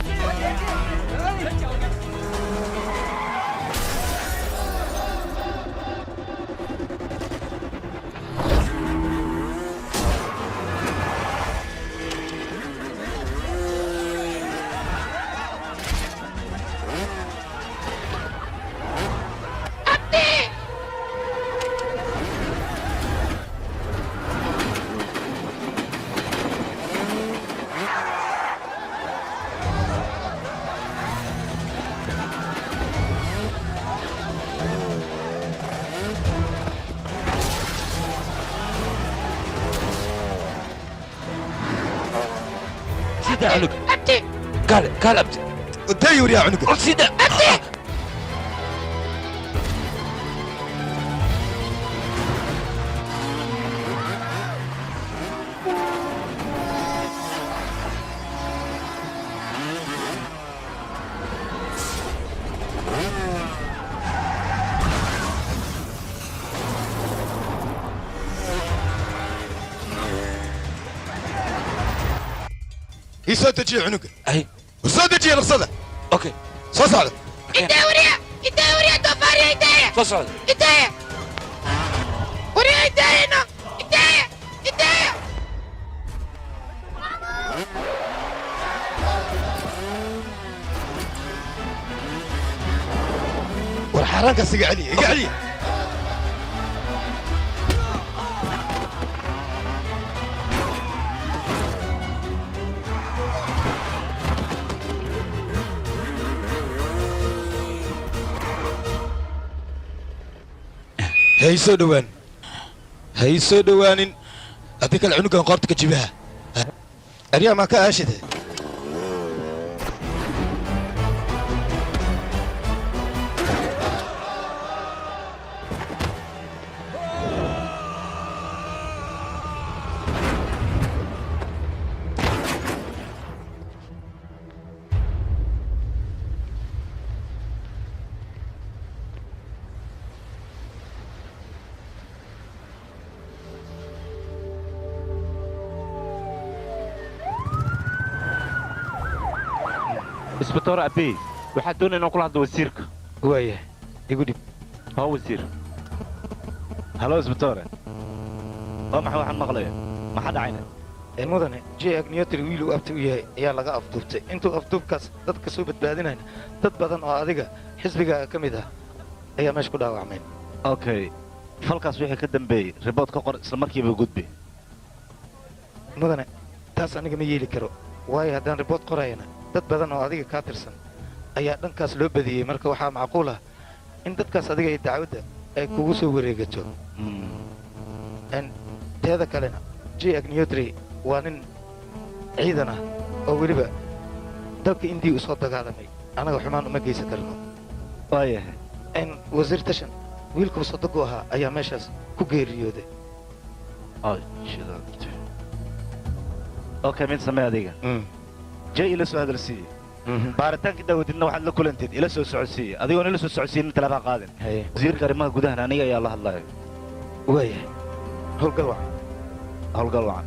Sida cunug. Kaale, kaale abti. Day, waryaa, cunuga. Sida. Abti. Ii soo dejiya cunuga. Ay. Soo dejiya dhaqsada. Okay. Soo socda. Intee wariya? Intee wariya doofaariya? Intee? Soo socda. Intee? Wariya, inteeyno? Intee? Intee? War xaaraankaas iga celiya, iga celiya. Hay, soo dhowaan. Ha ii soo dhowaanin haddii kale cunugan qoorta ka jibaha. Aryaa maa ka aashide? Isbitoor Abiy, waxaa doonaya inaan kula hadlo wasiirka. Waaya, igu dhib. Haa wasiir. Halo isbitoore, waa maxay waxaan maqlaya? Maxaa dhacayna? Mudane, J Agniyotri wiil uu abti u yahay ayaa laga afduubtay. Intuu afduubkaas dadka soo badbaadinayna, dad badan oo adiga xisbigaaga ka mid ah ayaa meesha ku dhaawacmeen. Okay, falkaas wixii ka dambeeyey ribood ka qor, isla markiiba gudbi. Mudane, taas aniga ma yeeli karo, waayo haddaan ribood qorayana dad badan oo adiga kaa tirsan ayaa dhankaas loo badiyey. Marka waxaa macquul ah in dadkaas adiga ay dacwadda ay kugu soo wareegato. Teeda kalena, J Agniyotri waa nin ciidan ah oo weliba dalka Indiya u soo dagaalamay. Anaga xumaan uma geysan karno. Waayahay. Wasiir Tashan wiilkuu sodogu ahaa ayaa meeshaas ku geeriyooday. Okay, mid samee adiga. Jay ila soo hadalsiiye. Baaritaanka daawadidna waxaad la kulanteed ila soo socodsiiye. Adigoon ila soo socodsiinin talaabaa qaadin. Wasiirka arrimaha gudahana aniga ayaa la hadlayo. Waayahay, howlgal wacan. Howlgal wacan.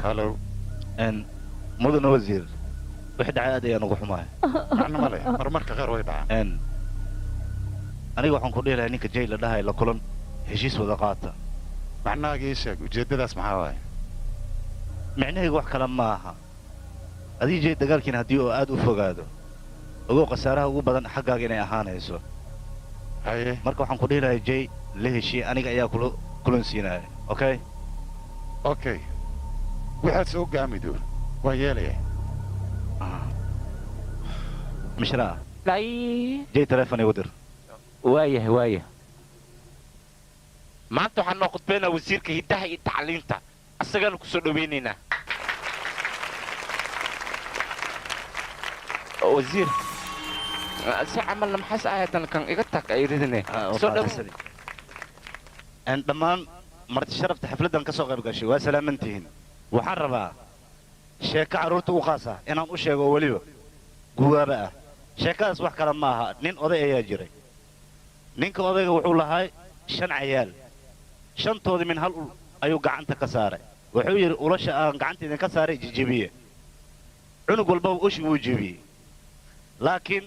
Halo. Mudane wasiir, wixii dhacay aad ayaan ugu xumahay. Macno ma leh, marmarka qaar way dhacaan. Aniga waxaan ku dhihi lahaa ninka Jay la dhahay la kulan, heshiis wada qaata. Macnahaaga ii sheeg, ujeeddadaas maxaa waaye? Micnahaygu wax kale ma aha. Adii Jay dagaalkiina haddii uu aad u fogaado, ogow khasaaraha ugu badan xaggaaga inay ahaanayso. Haye. Marka waxaan ku dhihi lahaa Jay la heshiiye, aniga ayaa kula kulan siinaya. Okay? Okay. Waxaad soo gaamido waan yeelaya. Mishraa. Jay telefoon igu dir. Waayahay, waayah. Maanta waxaan noo khudbaynaa wasiirka hiddaha iyo tacliinta, asagaanu ku soo dhowaynaynaa. Wasiir, si camalna maxaas ahaytan kan iga tag ay ridine soo dhow. Dhammaan marti sharafta xafladdan ka soo qayb gashay waa salaamantihiin. Waxaan rabaa sheeko carruurta u qaasa inaan u sheego oo weliba guwaaba ah. Sheekadaas wax kale ma aha, nin oday ayaa jiray. Ninka odayga wuxuu lahaa 5 cayaal. Shantoodii min hal ul ayuu gacanta ka saaray. Wuxuu yidhi ulasha aan gacanta idinka saaray jijibiye. Cunug walbaba ushi wuu jibiyey. Laakiin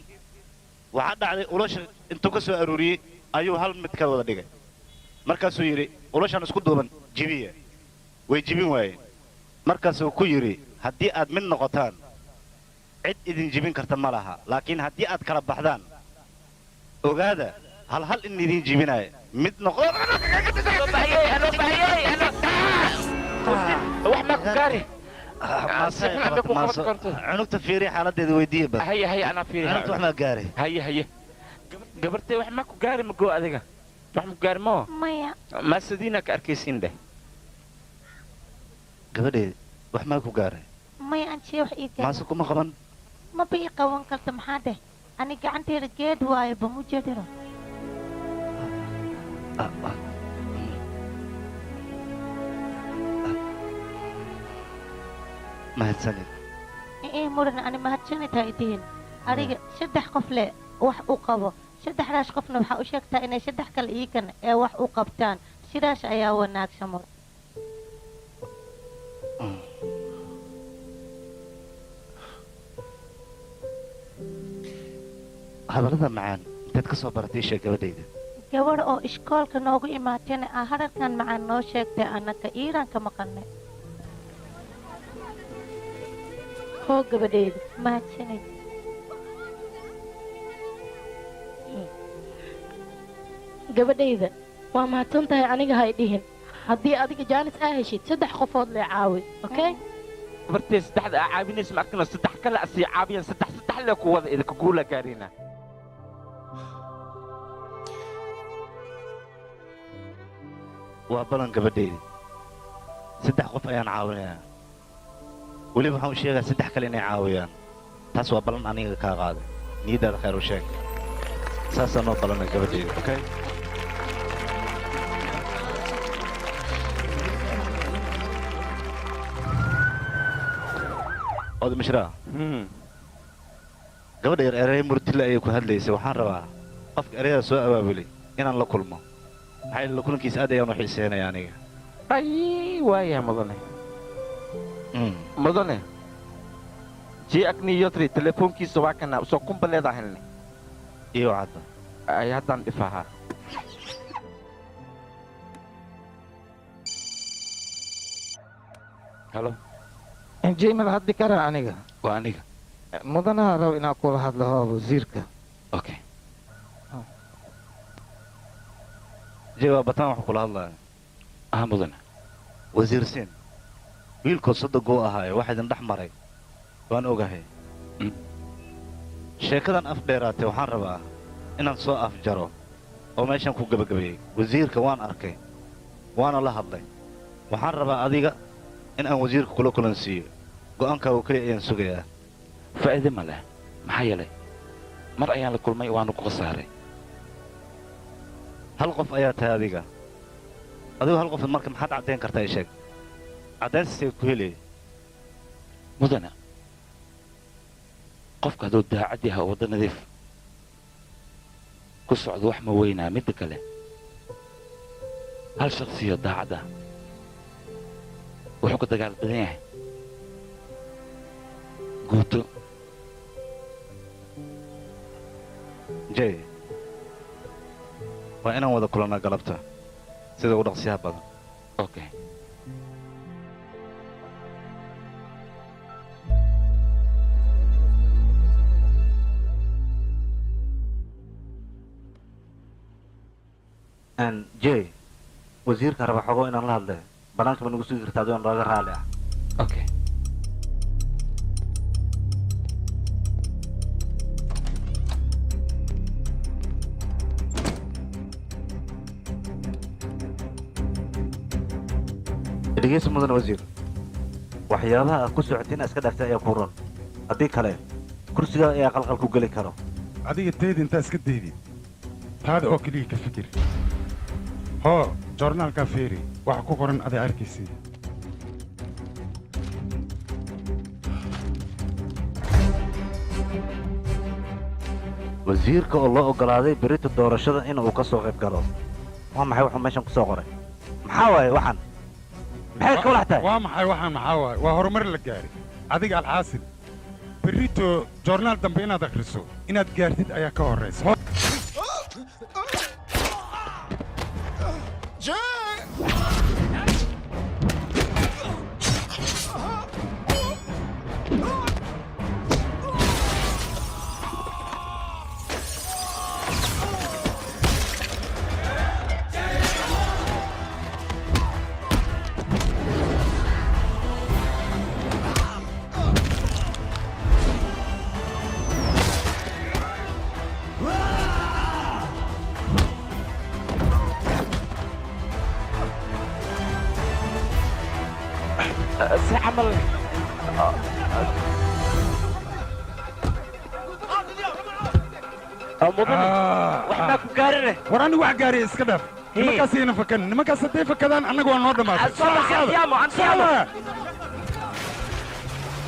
waxaa dhacday ulasha intuu ka soo aruuriyey ayuu hal mid ka wada dhigay. Markaasuu yidhi ulashaan isku duuban jibiye. Way jibin waayeen. Markaasuu ku yidhi haddii aad mid noqotaan cid idin jibin karta ma laha, laakiin haddii aad kala baxdaan ogaada hal hal in idin jibinaayo mid noqo. Wax ma ku gaari. Cunugta fiiri xaaladdeeda weydiiye bal. Haye haye, anaa fiiri. Cunugta wax ma gaari. Haye haye, gabartay wax ma ku gaari ma goo adiga? Wax ma ku gaari moo? Maya. Maasadiina ka arkaysiin dheh. Gabadheeda wax maa ku gaaray? Maya, anjee wax ii gaar. Maase kuma qaban? Maba ii qaban karta, maxaa dheh? Ani gacanteeda geed waayo ba mu jeedino. Mahadsanid. Ee mudan, ani mahadsanid ha idihin. Adiga 3 qof le wax u qabo. 3daas qofna waxaa u sheegtaa inay 3 kale iikan ee wax u qabtaan. Sidaas ayaa wanaagsan mudan. Hadallada macaan intaad ka soo baratay sheeg gabadhayda. Gabadh oo iskoolka noogu imaatayna aa hadalkan macaan noo sheegtay, annaka Iiraanka maqalnay. Hoo gabadhayda, mahadsanid. Gabadhayda waa mahadsan tahay, aniga ha i dhihin. Haddii adiga jaanis aa heshid saddex qofood lee caawi, okay? Bartee saddexda aa caawinaysa ma arkino, saddex kale asii caawiyaan, saddex saddex le ku wada idinka guula gaarina. Waa balan gabadhayda, saddex qof ayaan caawinayaa, weliba waxaan u sheegaa saddex kale inay caawiyaan. Taas waa ballan aniga kaa qaaday. Niyaddaada khayr u sheeg, saasaa noo ballanay gabadhayda, okay? Oday mishraa, gabadha yar erey murtile ayay ku hadlaysay. Waxaan rabaa qofka ereyada soo abaabulay inaan la kulmo, maxaa yeele la kulankiisa aad ayaan u xiiseynaya aniga. Ay, waayahay mudane. Mudane jii agni yotri telefoonkiisa waa kana usoo kumbaleedaa helnay. Iyo cadda ay haddaan dhifahaa. Halo. Jay, ma la hadli karaa aniga? Waa aniga. Mudanaha rab inaan kula hadlo, hoo wasiirka. Okay. Jay, waa bataan wax kula hadlaya. Ah, mudane. Wasiir siin wiilkood soddoguu ahaaye waxa idin dhex maray waan ogahay. Sheekadan af dheeraatay waxaan rabaa inaan soo afjaro oo meeshaan ku gebagabeeyey. Wasiirka waan arkay waana la hadlay. Waxaan rabaa adiga in aan wasiirka kula kulansiiyo. Go'aankaagu keliya ayaan sugayaa. Faa'iide ma leh, maxaa yeelay mar ayaan la kulmay waanu ku khasaaray. Hal qof ayaa tahay adiga. Adigu hal qof marka maxaad caddayn kartaa? Ii sheeg caddaynsiisay ku helaya. Mudane, qofka hadduu daacad yahay oo waddo nadiif ku socdo wax ma weynaa. Midda kale, hal shakhsiyo daacad ah wuxuu ka dagaal badan yahay guuto. Jay, waa inaan wada kulannaa galabta sida ugu dhaqsiyaha badan. Okay. Jay, wasiirka raba xogo inaan la hadle, banaanka ma nagu sugi kartaa adigoo nooga raali ah? Okay. Dhegeyso mudan wasiir, waxyaabaha aad ku socotay inaad iska dhaaftay ayaa kuu ron, haddii kale kursigaa ayaa qalqal ku geli karo. Adiga tayda intaa iska daydid, taada oo keliya ka fikir. Hoo, joornaalkaa feeri, waxa ku qoran aday arkaysid. Wasiirka oo loo oggolaaday berita doorashada in uu ka soo qayb galo. Waa maxay wuxuu meeshan ku soo qoray? Maxaa waaye waxaan? Maxay ka walax tahay? Waa maxay waxaan? Maxaa waaye? Waa horumar la gaaray. Adiga alxaasil berrito joornaal dambe inaad akhriso inaad gaartid ayaa ka horraysa. Si camal. Mudane, wax maa ku gaarine? War anigu wax gaariya iska dhaaf. Nimankaas ayna fakan, nimankaas hadday fakadaan annaga waa noo dhammaatay. Ansiamo, ansiamo.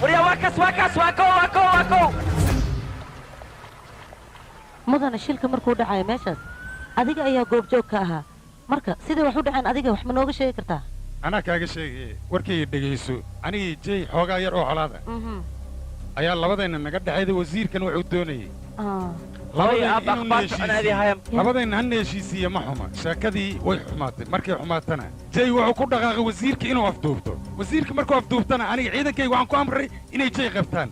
Waryaa, waa kaas, waa kaas, waa kow, waa kow, waa kow. Mudane, shilka markuu dhacayo meeshaas adiga ayaa goobjoog ka ahaa. Marka siday wax u dhaceen adiga wax ma nooga sheegi kartaa? Anaa kaaga sheegaya, warkayga dhegayso. Anigii Jay xoogaa yar oo colaada ayaa labadayna naga dhexayda. Wasiirkan wuxuu doonayey labadayna hana heshiisiiye. Ma xuma, sheekadii way xumaatay. Markay xumaatana Jay wuxuu ku dhaqaaqay wasiirka inuu afduubto. Wasiirka markuu afduubtana aniga ciidankayga waxaan ku amray inay Jay qabtaan.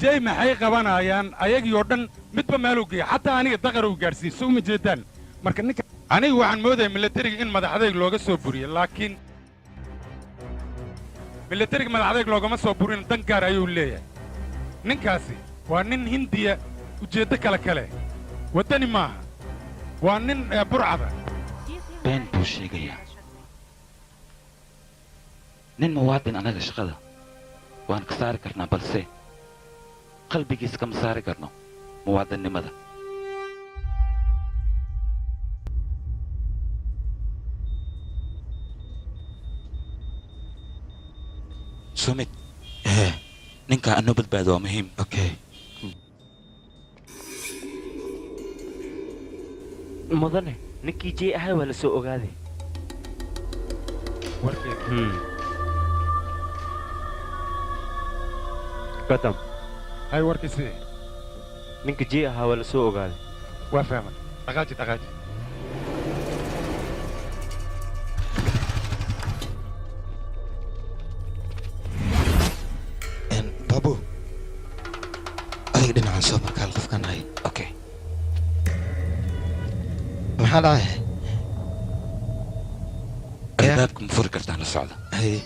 Jay maxay qabanayaan? Ayagii oo dhan midba meeluu geeya, xataa aniga daqar uu gaadhsiin. So uma jeedaan marka ninka Anigu waxaan moodaya milatariga in madaxadayg looga soo buriyo, laakiin milatariga madaxadayg loogama soo burin, dan gaar ayuu leeyahay. Ninkaasi waa nin Hindiya, ujeeddo kale kale, waddani maaha, waa nin burcada. Been buu sheegayaa. Nin muwaadin annaga shaqada waan ka saari karnaa, balse qalbigiisa kama saari karno muwaadinnimada. Sumid, ninka anoo badbaado waa muhiim. Okay. Mudane, ninkii jey ahay waa la soo ogaaday. Gadam. Hay, warkiisii. Ninka jey ahaa waa la soo ogaaday. Waa fahmay. Dhaqaaji, dhaqaaji. Babu, adiga dhinacan soo markaal qofkan hay. Okay. Maxaa dhacay? Albaabka ma furi kartaan? La socda. Haye.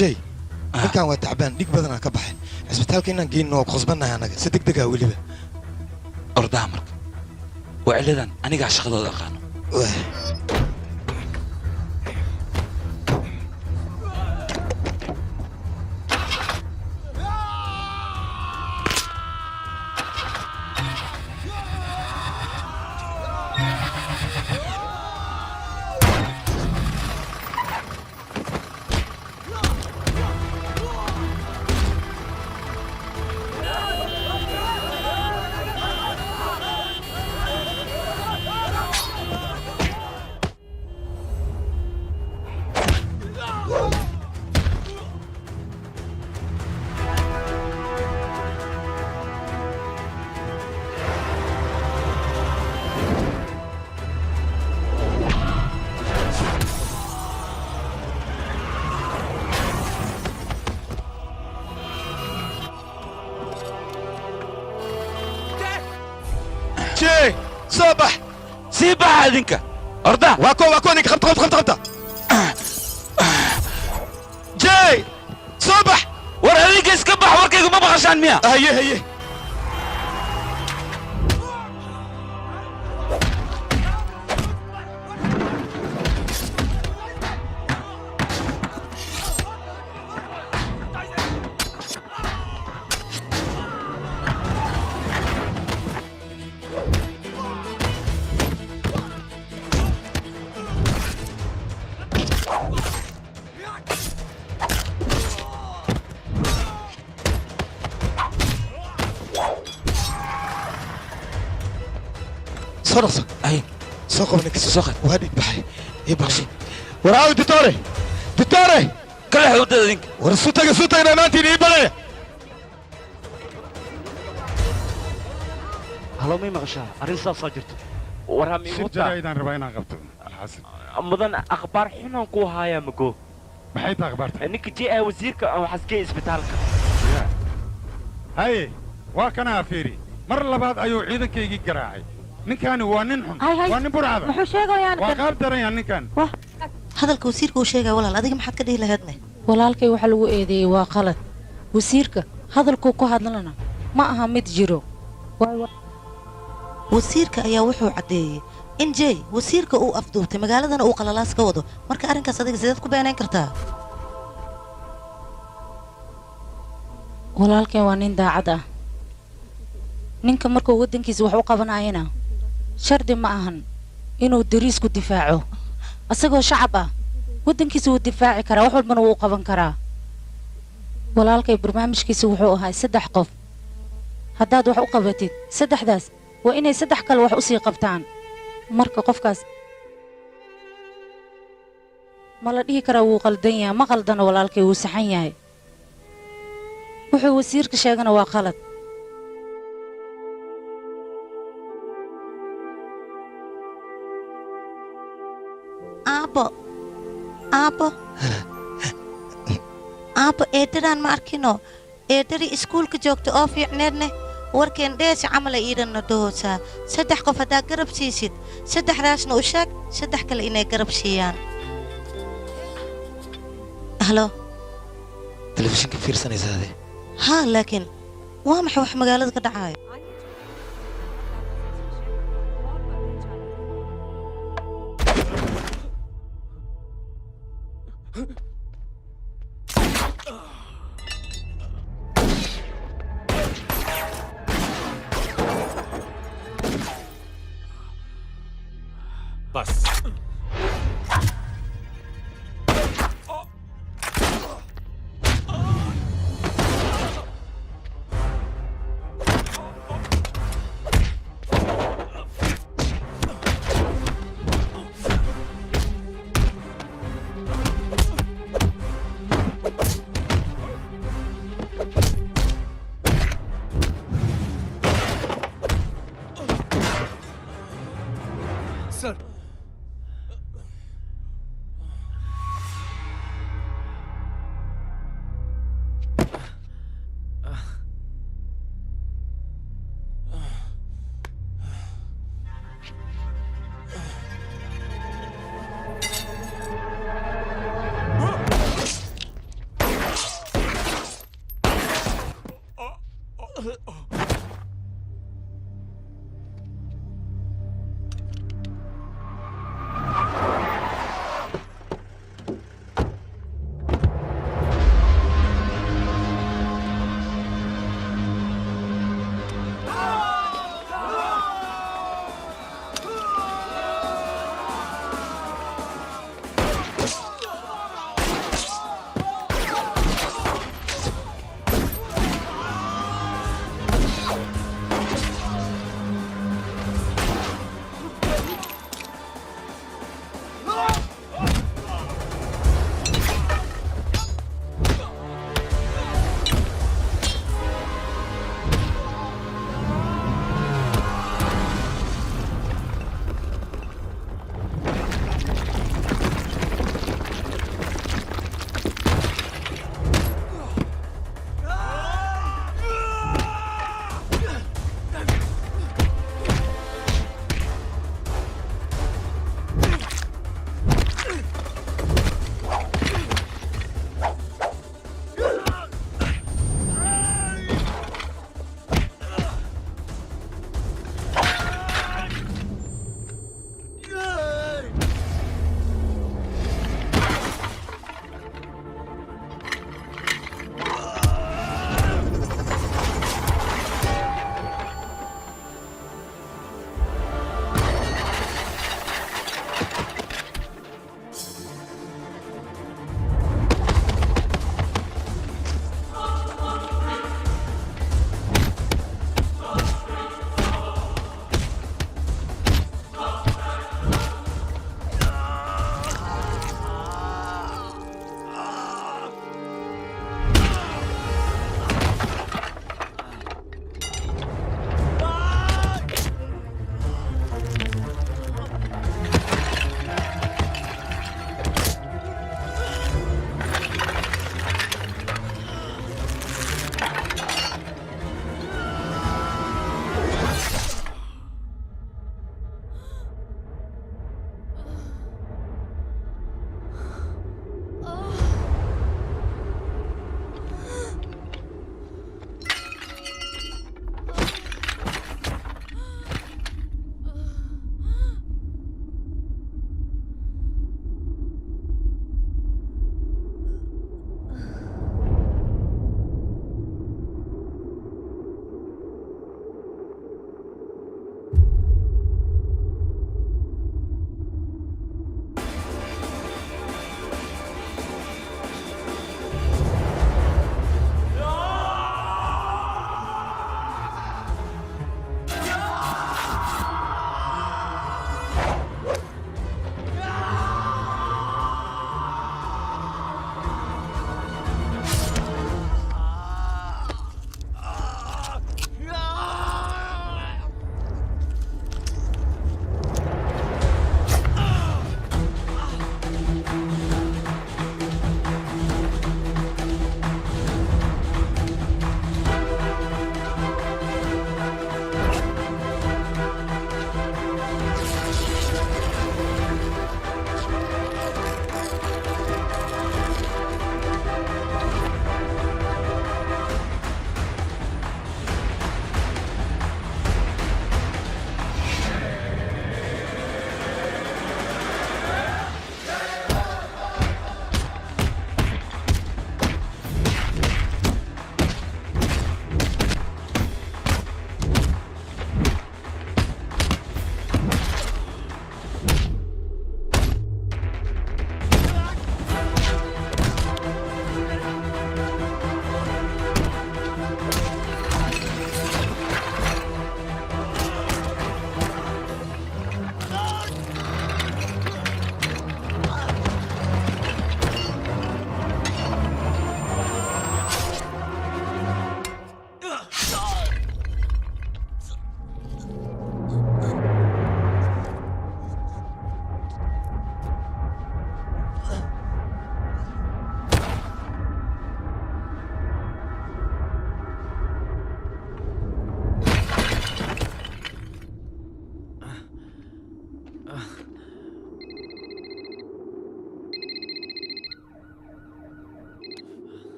Jay, ninkan waa tacbaan, dhig badanaa ka baxay. Cisbitaalka inaan geyno waa ku khasbannahay annaga, si deg deg ah weliba. Ordaha marka waa ciladan, anigaa shaqadooda aqaano. Jay, soo bax. Sii baxa idinka. Orda. Waa kuwa, waa kuwa ninka. Qabta, qabta, qabta, qabta. Jay, soo bax. War adinka iska bax, warkayga ma maqashaan miya? Haye, haye. Soo dhaqso. Soo qabo ninka. Soo qad. Waa dhig baxay. Ii baxshay. War aawi ditore. Ditore. Kala xawdada idinka. War isu taga, isu taga dhammaantiin, ii balaya. Halo, may maqashaa? Arrin saasaa jirto. Warham. Shir jaraa'idaan rabaa inaan qabto, Alxasan. Mudan, akhbaar xunaan ku hayaa mago. Maxay tahay akhbaarta? Ninka jey ah wasiirka waxaas geey isbitaalka. Haye, waa kanaa, fiiri. Mar labaad ayuu ciidankaygii garaacay. Ninkaani waa nin xun, waa nin burcada. Muxuu sheegayaa? Waa qaab daranyaa ninkan. Hadalka wasiirka uu sheegaya, walaal, adiga maxaad ka dhihi lahaydne? Walaalkay waxa lagu eedeeyey waa qalad. Wasiirka hadalkuu ku hadlana ma aha mid jiro. Wasiirka ayaa wuxuu caddeeyey in Jay wasiirka uu afduubtay, magaaladana uu qalalaas ka wado. Marka arrinkaas adiga sideed ku beenayn kartaa? Walaalkay waa nin daacad ah. Ninka markuu waddankiisa wax u qabanayana shardi ma ahan inuu dariisku difaaco. Asagoo shacab ah waddankiisa wuu difaaci karaa, wax walbana wuu u qaban karaa. Walaalkay barnaamijkiisa wuxuu ahaa saddex qof haddaad wax u qabatid, saddexdaas waa inay saddex kale wax usii qabtaan. Marka qofkaas ma la dhihi karaa wuu qaldan yahay? Ma qaldano, walaalkay wuu saxan yahay. Wuxuu wasiirka sheegana waa qalad. Aabbo, aabbo, aabbo, eedadaan ma arkino? Eedadii iskuulka joogta oo fiicneedne warkeen dheesi camala iidhanna dhahoosaa. Saddex qof haddaa garab siisid, saddexdaasna u sheeg saddex kale inay garab siiyaan. Halo. Telefishinka fiirsanaysaade? Haa, laakiin waa maxay wax magaalada ka dhacaayo? Bas. Sir.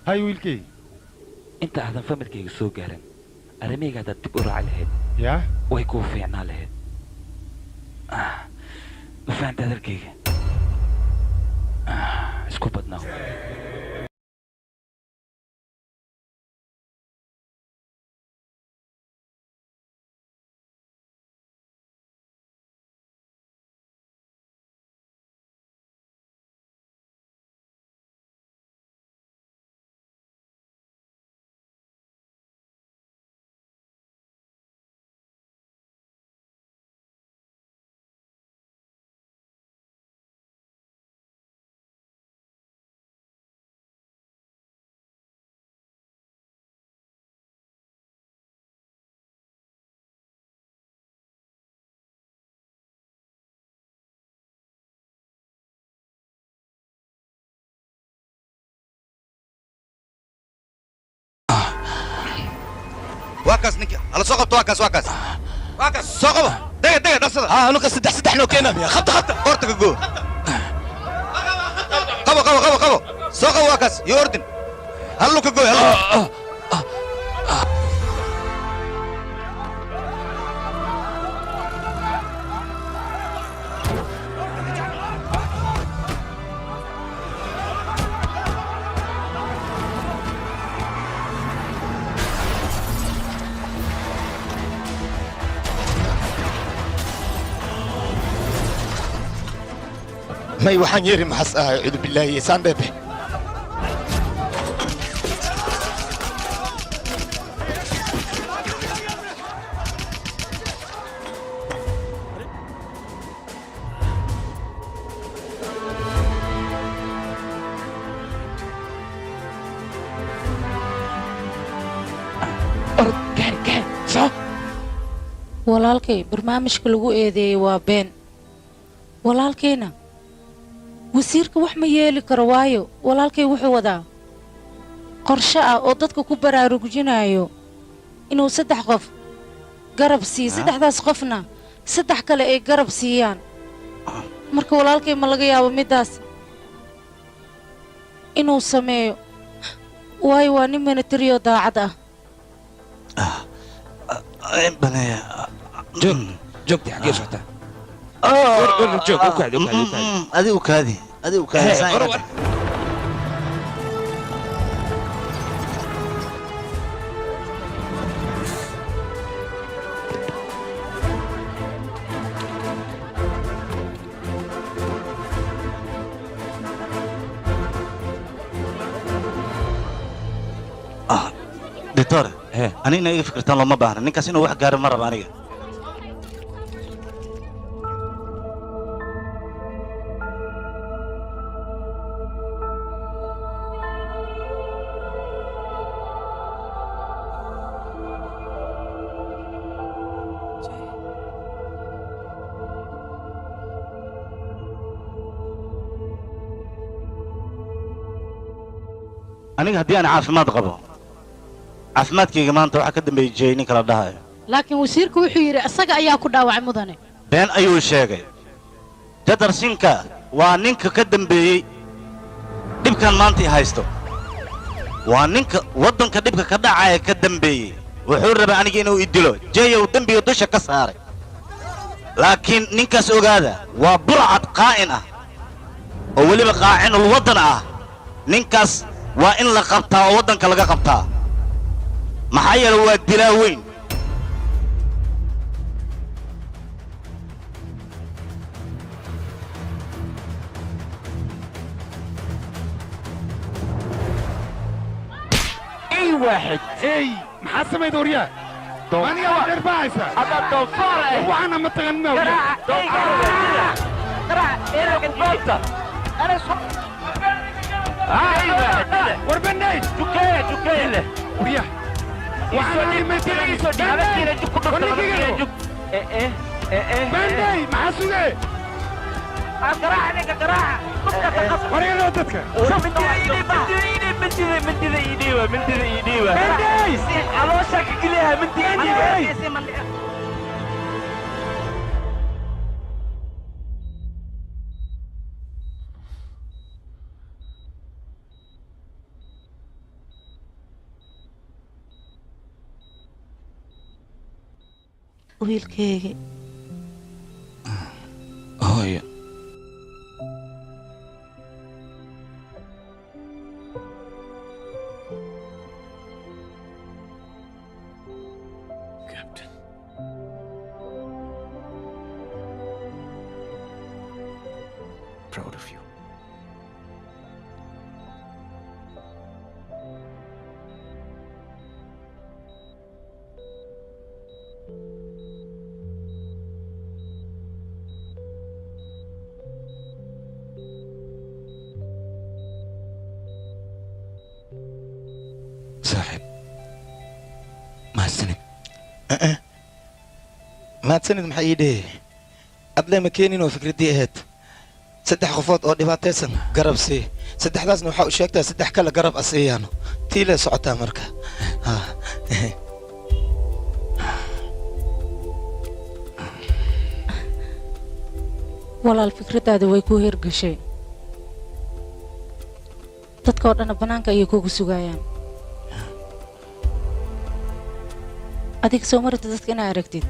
Hay wiilkay. Inta aadan familkayga soo gaarin, arrimahayga haddaad dib u raaci lahayd. Yaa? Way kuu fiicnaa lahayd. Ma fahanta hadalkayga? Isku badnaaw. Waa kaas ninka hala soo qabto, waa kaas, waa kaas, waa kaas, soo qabo. Dega dega, dhaqsada. Haa, anuka saddex saddex noo keena miya? Qabta, qabta. Qoorta ka goo. Qabo, qabo, qabo, qabo, soo qabo. Waa kaas iyo ordin. Hallu ka gooy, hallu. May waxaan yeeri maxas ahay, cuudu billaahi, saan dheebe. Walaalkay, barnaamijka lagu eedeeyey waa been. Walaalkayna wasiirka wax ma yeeli karo, waayo walaalkay wuxuu wadaa qorshe ah oo dadka ku baraarujinayo inuu saddex qof garab siiyo, saddexdaas qofna saddex kale ay garab siiyaan. Marka walaalkay ma laga yaabo middaas inuu sameeyo, waayo waa nin militariyo daacad ah. Joog, joogti, xaggee socotaa? War, joog, u kaadi, u kaadi, u kaadi. Adi u kaadi, adi u kaadi. Hey, saan war, ila war. Doctor, anigna iga fikirtaan looma baahna. Ninkaas inuu wax gaaro ma raba aniga. Aniga haddii aan caafimaad qabo, caafimaadkayga maanta waxaa ka dambeeyey Jey ninka la dhahayo. Laakiin wasiirku wuxuu yidhi isaga ayaa ku dhaawacay, mudane. Been ayuu sheegay. Jadarsinka waa ninka ka dambeeyey dhibkan maanta i haysto, waa ninka waddanka dhibka ka dhacaya ka dambeeyey. Wuxuu rabay aniga inuu i dilo. Jeyow dembiga dusha ka saaray, laakiin ninkaas ogaada waa burcad qaa'in ah oo weliba qaacinul waddan ah. Ninkaas waa in la qabtaa oo waddanka laga qabtaa, maxaa yeele waa dilaa weyn. اي واحد اي maxaa samayda waryaa? Aniga waa dherbahaysa waxaana ma taqaanina. War banay waryaa, banday maxaa sugee? Waryaa dadka. Wiilkayga. Hooyo. Captain. Proud of you. Saaxiib, mahadsanid. Mahadsanid maxaa ii dhehe? Adlee ma keenin oo fikraddii ahayd saddex qofood oo dhibaataysan garab sii, saddexdaasna waxaa u sheegtaa saddex kale garab asiiyaano tii lee socotaa marka. Ha. Walaal, fikraddaada way kuu hirgashay, dadka oo dhanna bannaanka ayay kugu sugayaan. Adiga soo marabta dadka inaa aragtid.